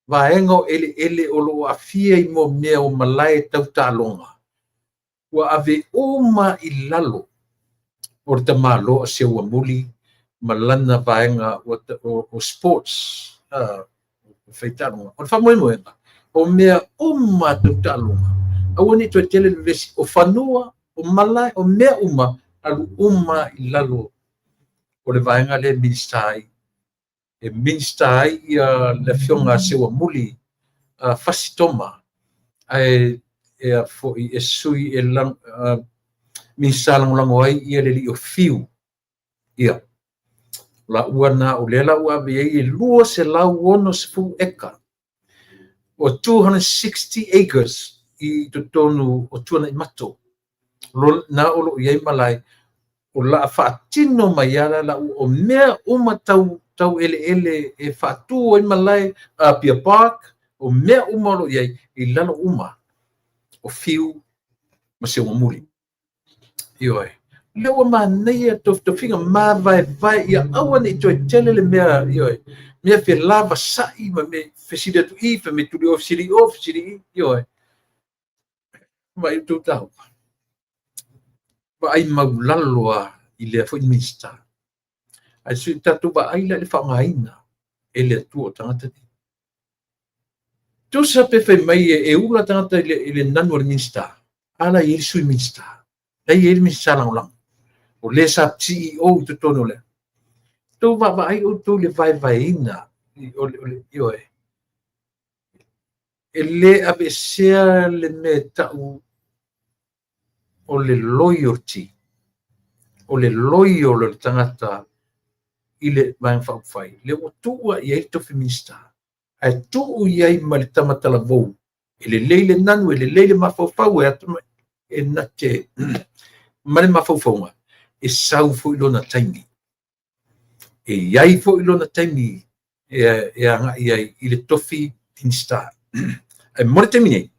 vaega o eleele o lo o aafia i mea o malae tau taaloga, ua ave uma i lalo o le tamaloa o Seuamuli ma lana vaega o sports, fai taaloga. O le faamoemoega, o mea uma tau taaloga, aua ne i toe tele le vevesi, o fanua, o malae, o mea uma, alu uma i lalo o le vaega lea e minista ai. E minista ai ia le afioga a Seuamuli, Fasi Toma, ae e a foi e sui e lang, Minisita Lagolago ai ia le alii o Fiu. Ia, o laua na o lea la ua ave i ai e 260 eka, o 260 acres i totonu o Tuanaimato. Na o lo o i ai malae, o le a faatino mai lava la o mea uma tau tau eleele e faatu ai malae, Apia Park, o mea uma o lo o i ai, i lalo uma o Fiu ma Seuamuli. Ioe. O lea ua manaia tofitofiga mavaevae ia aua ne i toe tele le mea, ioe, mea felavasai ma mea fesili atu i, fai mai tuli o, fesili o, fesili i, ioe. Vaai outou taua. Vaai maulalo lava i lea foi Minisita. Ae se i tatou vaai la i le faaaogaina e le Atua o tagata nei. Tusa pe fai mai e ula tagata i le nanu a le Minisita, a la e i ai le Sui Minisita, la e i ai le Minisita Lagolago, o le sa CEO i totonu o le. Tou vaavaai outou i le vaevaeina, ioe, e le aveesea le mea e tau o le loyalty, o le loyal o le tagata i le Vaega Faaupufai, lea ua tuu lava i ai le tofi Minisita, ae tuu i ai ma le tama talavou, e lelei le nanu, e lelei le mafaufau, e atamai, e na te ma le mafaufauga, e sau foi lona taimi. E i ai foi lona taimi e agai ai i le tofi Minisita. Ae mo le taimi nei,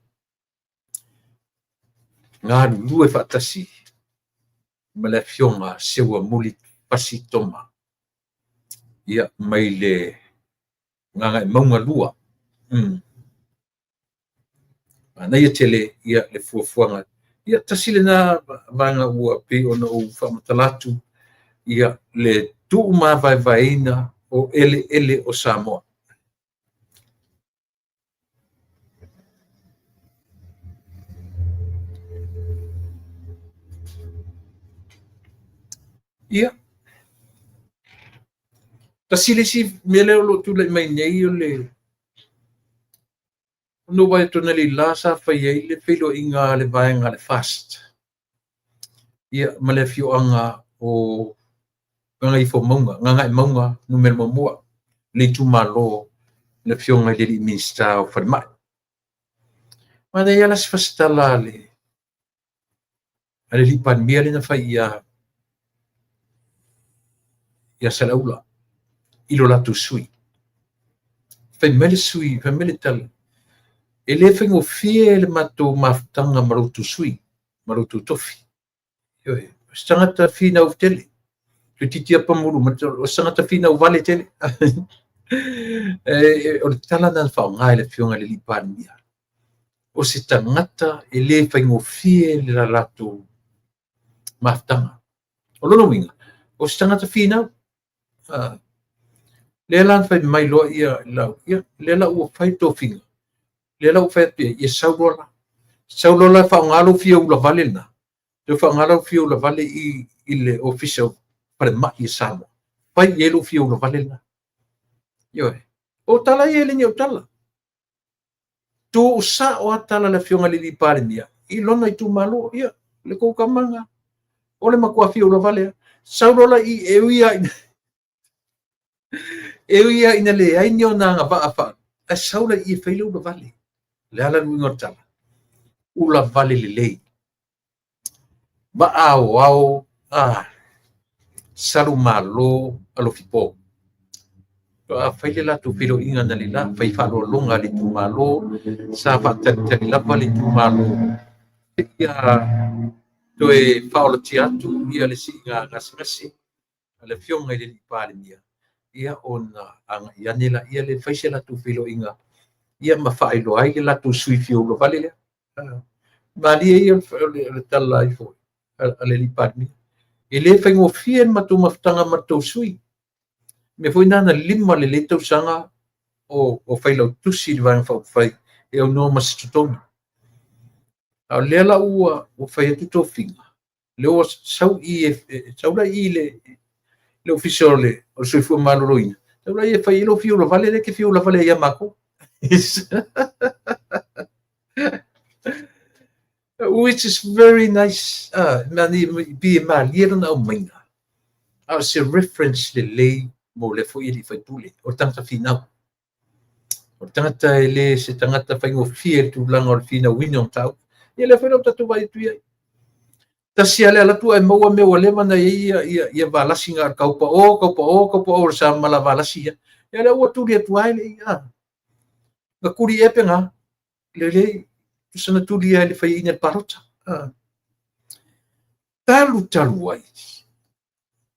galulue faatasi ma le Afioga Seuamuli Fasi Toma, ia, mai le Gagaemauga 2. Manaia tele ia le fuafuaga. Ia, tasi lena vaega ua pei ona ou faamatala atu, ia le tuumavaevaeina o eleele o Samoa. Ia, tasi le isi mea lea o lo o tulai mai nei o le ona ou vaai atu analeila sa fai ai le feiloaiga a le vaega a le FAST, ia, ma le afioaga o Gagaifomauga, Gagaemauga numera muamua, le itumalo le afioga i le alii Minisita o Falemai. Manaia la se fasitala a le alii Palemia lea na fai ia Saleaula i lo latou sui. Fai mai le sui, fai mai le tala, e le faigofie le matou mafutaga ma lo outou sui, ma lo outou tofi. Ioe, o se tagata finau tele, toeitiiti lava pamulu mai, o se tagata finau vale tele. O le tala lena na faaaoga e le afioga i le alii Palemia. O se tagata e le faigofie le latou mafutaga. O lona uiga, o se tagata finau. Lea la na fai mai loa ia lau, ia, lea la ua fai tofiga, lea la ua fai atu ia sau loa la. Sau loa la faaaoga lou fia ula vale lena, toe faaaoga lou fia ula vale i le Ofisa o Falemai i Samoa. Fai i ai lou fia ula vale lena. Ioe. O tala ia e le ni au tala. Tuusao lava tala a le afioga i le alii Palemia i lona itumalo, ia, le tou tama lena, o le matua fia ula vale lava. Sau loa la i e ui lava e ui lava ina leai ni ona agavaa fa, ae sau la i e fai le ula vale. O le a la le uiga o le tala? Ula vale lelei. Vaa aoao, salumalo alofipo. Faatoa fai le latou feiloaiga analeila, fai faaaloaloga a le itumalo, sa faatalitali lava le itumalo seia toe faaolatia atu ia le siiga gasegase a le afioga i le alii Palemia, ia ona agai ane laia lea fai se latou feiloaiga, ia ma faailoa ai le latou sui fia ula vale lea. Malie ia o le tala ifo a le alii Palemia. E le faigofie le matou mafutaga ma le tou sui. Mea foi na na 5 lelei tausaga o failautusi i le Vaega Faaupufai e aunoa ma se totogi. A o lea la ua fai atu tofiga, lea ua sau i sau la i le Ofisa o le Soifua Maloloina, sau la i e fai ai lou fia ula vale lea e te fia ula vale ai ia matou. Which is very nice. Pei e malie lona aumaiga, a o se reference lelei mo lea foi alii faipule, o le tagata finau. O le tagata e le se tagata faigofie i le tulaga o le finauina o mataupu. Ia lea foi la ua tatou vaai atu i ai. Tasi lava le alu atu ae maua mea ua leva ona i ai ia valasi na o le taupao, taupao, taupao o le sa valasi ia. Ia lea ua tuli atu lava e le i, na tuli ea pe na? Lelei, tusa na tuli lava i le faiaina i le palota. Talu talu ai,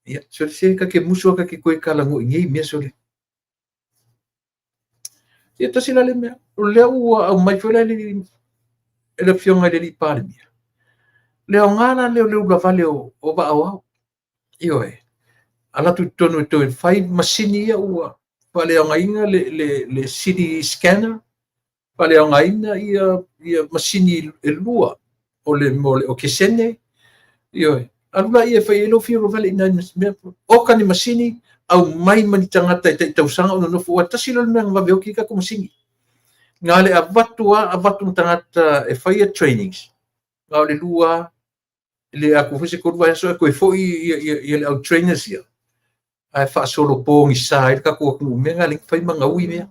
ia, sole se ta te musu lava ta te toe talanoa i nei mea sole. Ia tasi la le mea, o lea ua aumai foi la e le Afioga i le alii Palemia, le aoga la lea o le ulavale o vaa aoao. Ioe, alu atu i totonu e toe fai masini ia ua faaleaogaina le CT scanner, faaleaogaina ia masini e lua o le okesene. Ioe, alu laia e fai ai lou fia ulavale i nai mea, oka ni masini, aumai ma ni tagata e tai tausaga o nonofo, aua tasi lea o le mea na vave oti ai tatou masini. Na le avatu lava, avatu ma tagata e faia trainings, na o le lua le atoa foi se 3 vaiaso ae toe foi ia le au trainers ia, ae faasolo pogisa ai le tatou atunuu i mea na, le fai ma gaui mea.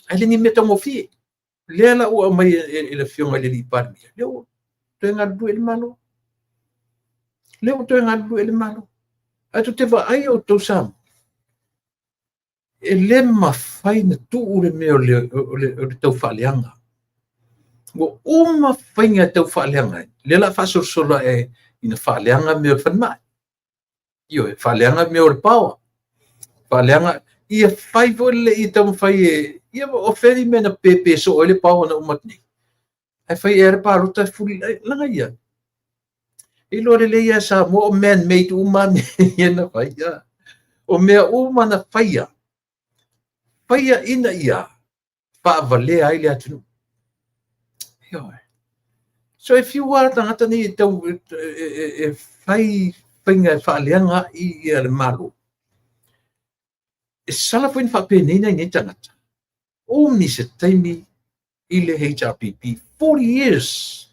Ae le ni mea taugofie. Lea la ua aumai e le Afioga i le alii Palemia, lea ua toe galulue i le Malo. Lea ua toe galulue i le Malo. Ae tou te vaai outou Samoa, e le mafai na tuu le mea o le taufaaleaga. Ua uma faiga e taufaaleaga ai. Lea la faasolosolo ae ina faaleaga mea o le falemai. Ioe, faaleaga mea o le power. Faaleaga, ia fai foi le ia taumafai e, ia o fea ni mea na pepe soo ai le power na uma atu nei. Ae fai ea le palota e fuli, laga ia. E iloa lelei lava e Samoa o man-made uma mea ia na faia. O mea uma na faia, faia ina ia faavalea ai le atunuu. Ioe. So e fiu lava tagata nei e tau e fai faiga e faaleaga ai ia le Malo. E sala foi na faapenei nai nei tagata. Umi se taimi i le HRPP. 40 years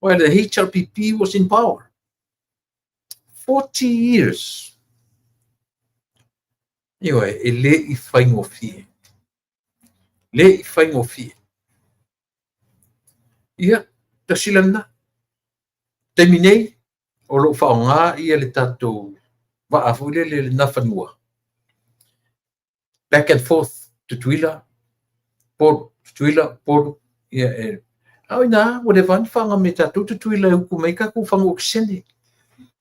while the HRPP was in power. 40 years. Ioe, e le i faigofie. Le i faigofie. Ia, tasi la lena. Taimi nei, o loo faaaoga ia le tatou vaa foi lele le Nafanua. Back and forth, Tutuila, Upolu, Tutuila, Upolu. Ia, e, a o ina, ua leva ona faaaoga mai e tatou Tutuila e utu mai tatou fagu okesene.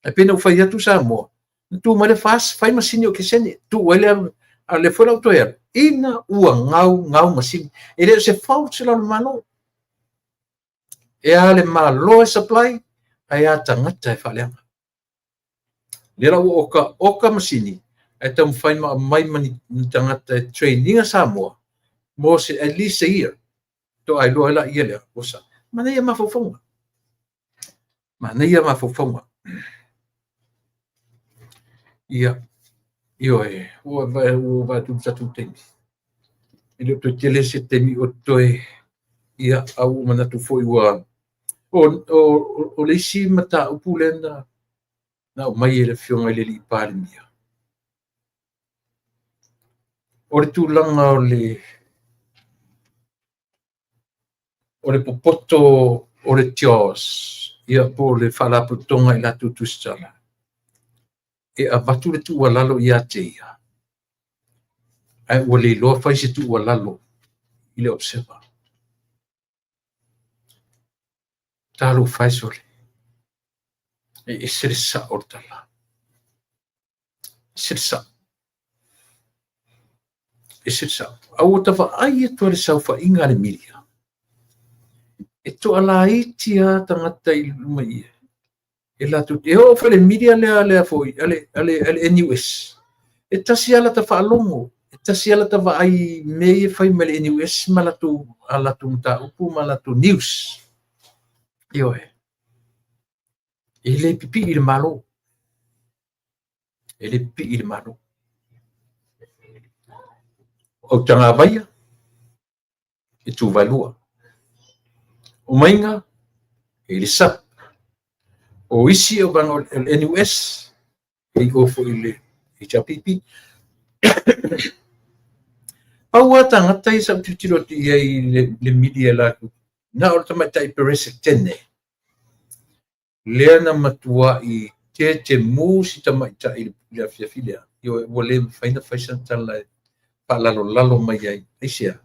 Ae pei na ou fai atu Samoa, na tu mai le FAST, fai masini okesene, tuu ai le alu, a le foi la ua toe alu, ina ua gau, gau masini. E le o se fault la o le Malo. E a le Malo e supply, ae a tagata e faaleaga. Lea la ua oka, oka masini, ae taumafai ma aumai ma ni tagata e traininga Samoa, mo se at least a year. Toa iloa ai la ia lea, ua sa. Manaia mafaufauga. Manaia mafaufauga. Ia, ioe, ua vaai atu i le tatou taimi. E le o toe tele se taimi o toe, ia, a ua manatu foi ua, o le isi mataupu lea na aumai e le Afioga i le alii Palemia, o le tulaga o le popoto o le TIOS, ia po o le faalapotopotoga i latou tusitala, e avatu le tuualalo ia te ia, ae ua le iloa fai se tuualalo i le Observer. Talofa e sole, e ese le sao o le tala. Ese le sao. Ese le sao. A ua ta vaai atu ai le saofaiga a le media. E toalaiti lava tagata i luma i ia. E latou, e oo foi le media lea, lea foi, a le NUS. E tasi lava lata faalogo, e tasi lava lata vaai mea ia fai mai le NUS ma latou, a latou mataupu ma latou news. Ioe. E le pipii i le Malo. E le pipii i le Malo. O autagavaia, e tuvaelua. O maiga, E i le SUP. O isi o vaega o le NUS, e i o foi i le HRPP. Pau lava tagata ia sa ou tilotilo atu i ai i le mili a latou, na o le tamaitai Peresetene, lea na matuai tetemu si tamaitai i le afiafi lea, ioe, ua le mafai ona fai sana tala e faalalolalo mai ai. Aisea?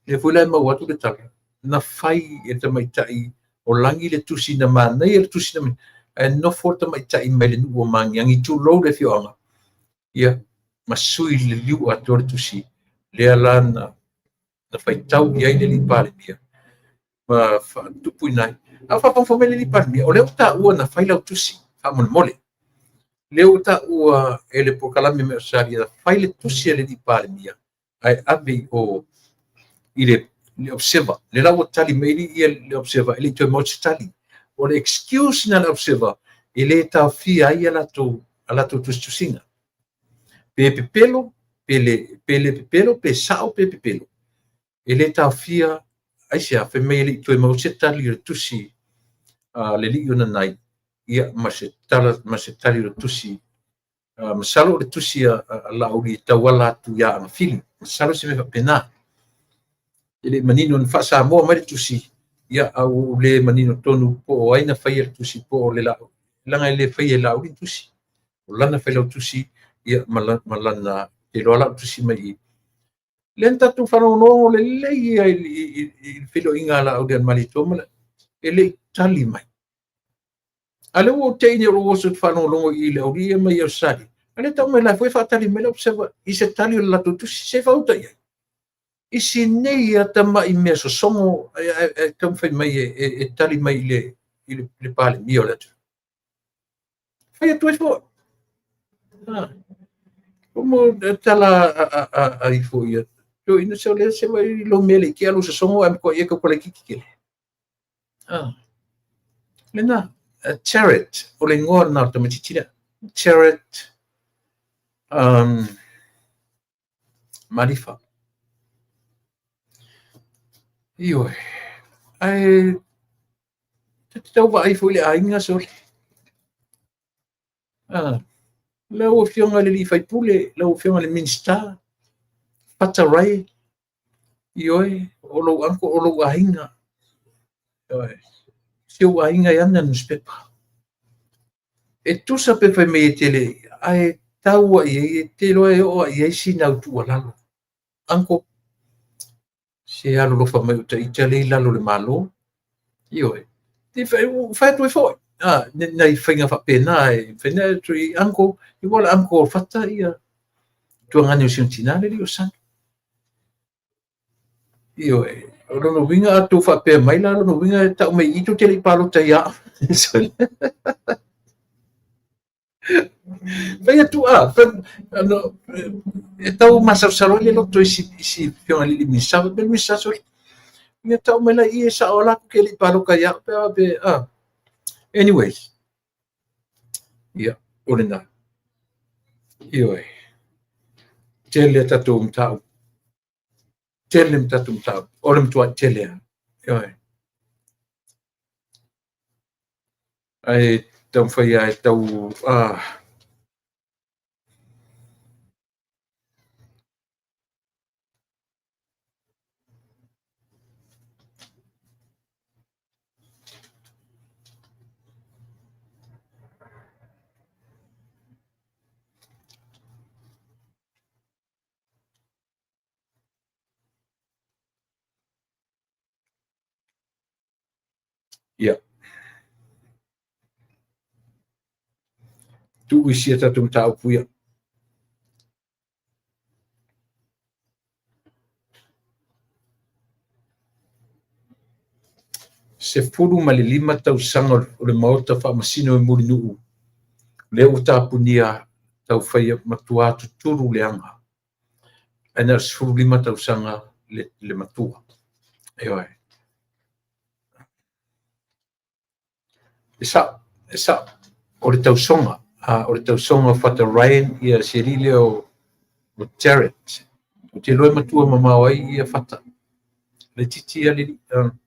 Lea foi la e maua atu le tala, na fai e le tamaitai o Lagi le tusi na manaia le tusi na ae nofo le tamaitai mai le nuu o Magiagi, tulou le afioaga, ia, ma sui le liliu atoa le tusi, lea la na faitau i ai le alii Palemia ma faatupuina ai. A o faafogafoga mai le alii Palemia, o lea ua taua na fai lau tusi, faamolemole. Lea ua taua e le polokalame mai Ausetalia na fai le tusi a le alii Palemia ae ave i o i le Observer. Lea la ua tali mai le Observer e le i toe maua se tali. O le excuse na le Observer e le taofia ai a latou tusitusiga. Pe pepelo, pe le pepelo, pe sao, pe pepelo. E le taofia, aisea, fai mai e le i toe maua se tali o le tusi a le alii o Nanai, ia, ma se tala, ma se tali o le tusi. Masalo o le tusi a Laauli e tauala atu ia Agafili. Masalo se mea faapena. E le i manino na faa-Samoa mai le tusi, ia, a ua ou le manino tonu po o ai na faia le tusi, po o le Laauli. Leaga e le faia e Laauli ni tusi. O lana failautusi, ia, ma lana, te iloa la o le tusi mai i. Lea na tatou faalogologo lelei ia i le feiloaiga a Laauli Malietoa ma e le i tali mai. A lea ua ou tei nei o lou oso ou te faalogologo i le aualii ia mai Ausetalia, a lea e tau mai la foi e faatali mai le Observer i se tali o le latou tusi. Se i faauta i ai. I si nei lava tamai mea sosogo e taumafai mai e tali mai i le Palemia o le atunuu. Fai atu ai foi. Como tala a ifo ia. Toeaina se o lea se vaai lou mea le i tea lou sosogo ae matuai e tautala itiiti tele. Lena, Jared, o le igoa lena o le tamaitiiti lea. Jared Malifa. Ioe, ae ta te tau vaai foi i le aiga sole. Lau Afioga i le sui usufono, lau Afioga i le Minisita, Fata Ryan, ioe, o lou uncle, o lou aiga. Ioe, si ou aiga e ana le nusipepa. E tusa pe fai mai e te le, ae tau lava i ai, e te iloa e oo lava i ai sina au tuualalo. Uncle, se alolofa mai o ita lea i lalo o le Malo. Ioe, fai atu ai foi nai faiga faapena e fai na atu i uncle, ua le uncle o Fata ia tuagane o si ona tina le alii o Sani. Ioe, o lona uiga a tou faapea mai la, lona uiga e tau mai i tou te le i palota ia au. Fai atu a, e tau masalosalo ai le loto i si afioga i le Minisita, faapea le Minisita sole. Ia tau mai la i e sao la ke le i paloka ia au, pe a pe a. Anyways, ia, o lena. Ioe, tele a tatou mataupu. Tele ma tatou mataupu. O le matuai tele lava. Ioe. Ae taumafai lava e tau Ia. Tuu i si a tatou mataupu ia. 15 tausaga o le Maota Faamasino i Mulinuu, lea ua tapunia tau faia matua tutulu leaga. Ae na o le 15 tausaga le matua. Ioe. E sao, e sao. O le tausoga, o le tausoga o Fata Ryan, ia si alii lea o Jared. Ou te iloa e matua mamao ai ia Fata. Laitiiti lava le alii.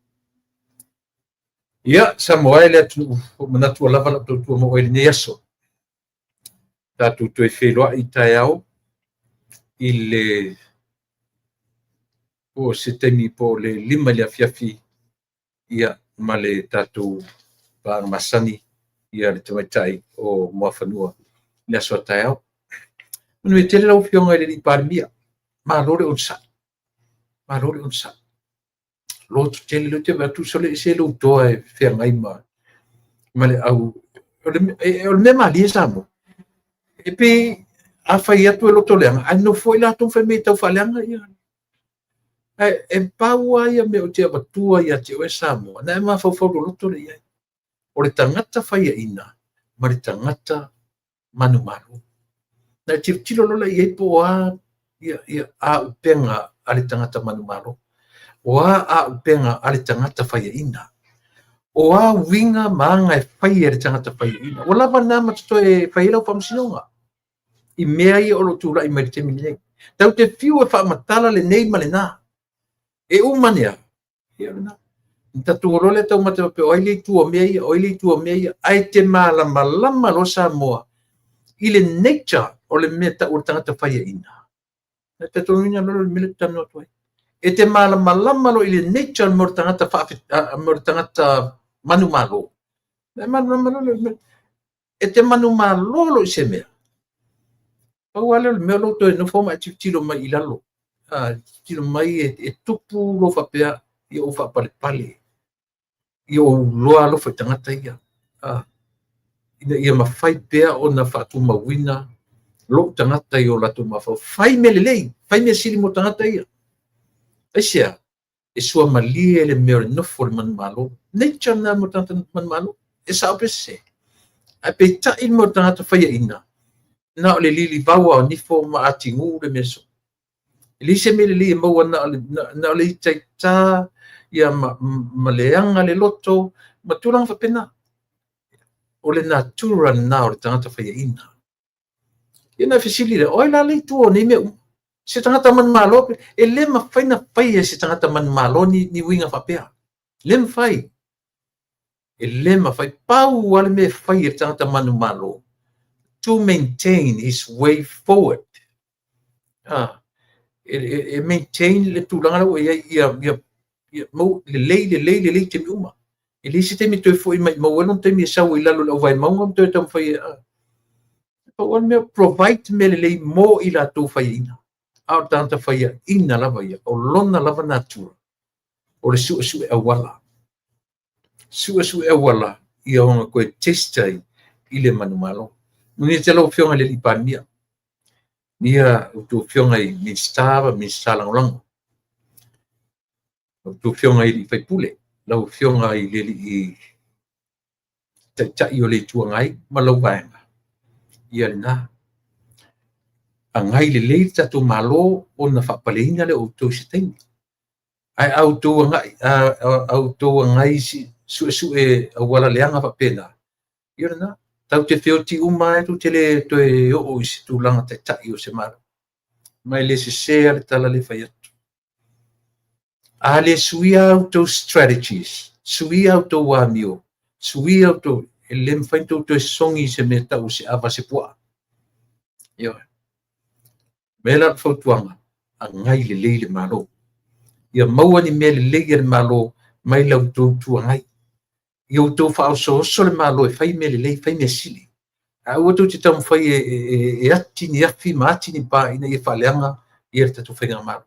Ia, Samoa e le atunuu, ua ou manatu ua lava lau tautua mo oe i lenei aso. Tatou toe feiloai taeao i le po o se taimi po o le 5 i le afiafi, ia, ma le tatou paaga masani, ia le tamaitai o Muafanua i le aso a taeao. Manuia tele lau Afioga i le Palemia, malo le onosai, malo le onosai. Lototele, o lea ou te vaai atu sole e ese lou toa e feagai ma le au. O le mea malie Samoa, e pei a fai atu e loto leaga, ae nofo foi latou fai mai e taufaaleaga ia. Ae e pau lava ia mea ou te avatua ia te oe Samoa, ona e mafaufau loloto lea i ai. O le tagata faiaina ma le tagata manumalo. Na e tilotilo loa la i ai po o a auupega a le tagata manumalo, o a auupega a le tagata faiaina, o a uiga ma aga e faia e le tagata faiaina. Ua lava lena ma totoe e fai ai lau faamasinoga i mea ia o lo o tulai mai i le taimi lenei. Tatou te fiu e faamatala lenei ma lena, e uma ane lava, ia o lena. Ona tatou o loa lea taumate faapea o ai le itu o mea ia, o ai le itu o mea ia. Ae e te malamalama loa Samoa i le nature o le mea e tau o le tagata faiaina, ona e talitonuina loa lea o le mea lea ou te talanoa atu ai. E te malamalama loa i le nature o le tagata manumalo, ona e malamalama loa lea i le mea. E te manumalo loa i se mea, pau lava lea o le mea o lou toe nofo ma e tilotilo mai i lalo, tilotilo mai e tupu lou faapea, ia ou faapalepale, ia ou iloa alofa i tagata ia, ina ia mafai pea ona faatumauina lou tagata i o latou mafaufau. Fai mea lelei, fai mea sili mo tagata ia. Aisea? E suamalie le mea o le nofo i le manumalo. Nature lena mo le tagata manumalo. E sao pe sese? Ae peitai le mea o le tagata faiaina, na o le lilivau lava o nifo ma atigu le mea soo. E leai se mea lelei e maua na o le itaita ia ma leaga le loto ma tulaga faapena. O le natura lena o le tagata faiaina. Ia ona e fesili lea, o ai la le itu o nei mea uma? Se tagata manumalo, e le mafai ona faia e se tagata manumalo ni uiga faapea. Le mafai. E le mafai. Pau lava le mea e fai e le tagata manumalo, to maintain his way forward. E maintain le tulaga la ua i ai ia mau lelei, lelei, lelei taimi uma. E leai se taimi e toe foi mai maua ai lona taimi e sau ai i lalo i le auvae mauga ma toe taumafai e... Pau lava le mea, provide mea lelei mo i latou faiaina. A o le tagata faiaina lava ia, o lona lava natura, o le suesue auala. Suesue auala ia ona toe taste ai i le manumalo. Manuia tele lau Afioga i le Palemia, manuia a outou Afioga i Minisita ma Minisita Lagolago, a outou Afioga i sui usufono, lau Afioga i le Taitai o le Itu Agai ma lau Vaega, ia lena. Agai lelei le tatou Malo ona faapaleina lea o outou i se taimi. Ae a outou agai suesue auala leaga faapena, ia lena. Tatou te feoti uma lava, tou te le toe oo i se tulaga taitai o se Malo. Ma e le sese lava le tala lea e fai atu. A le suia a outou strategies, suia a outou amio, suia outou, e le mafai ona outou toe sogi i se mea e tau o se ava se puaa. Ioe. Mea la o le fautuaga, agai lelei le Malo. Ia maua ni mea lelei a le Malo mai la outou Itu Agai. Ia outou faaosooso le Malo e fai mea lelei, fai mea sili. Ae aua tou te taumafai e ati ni afi ma ati ni pa ina ia faaleaga ia le tatou faigamalo.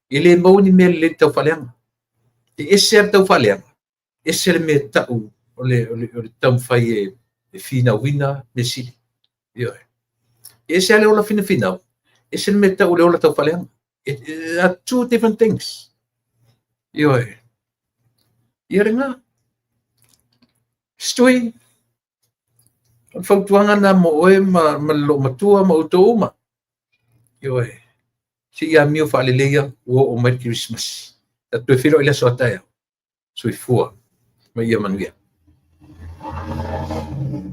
E le maua ni mea lelei i le taufaaleaga. E ese lava le taufaaleaga, ese le mea e tau o le taumafai e finauina mea sili. Ioe. E ese lava le ola finafinau, ese le mea e tau o le ola taufaaleaga. It are two different things. Ioe. Ia lena. Stewie, o le fautuaga lena mo oe ma le loomatua ma outou uma. Ioe. Se i amio faaleleia ua oo mai le Kerisimasi. Tatou toe feiloai i le aso a taeao. Soifua ma ia manuia.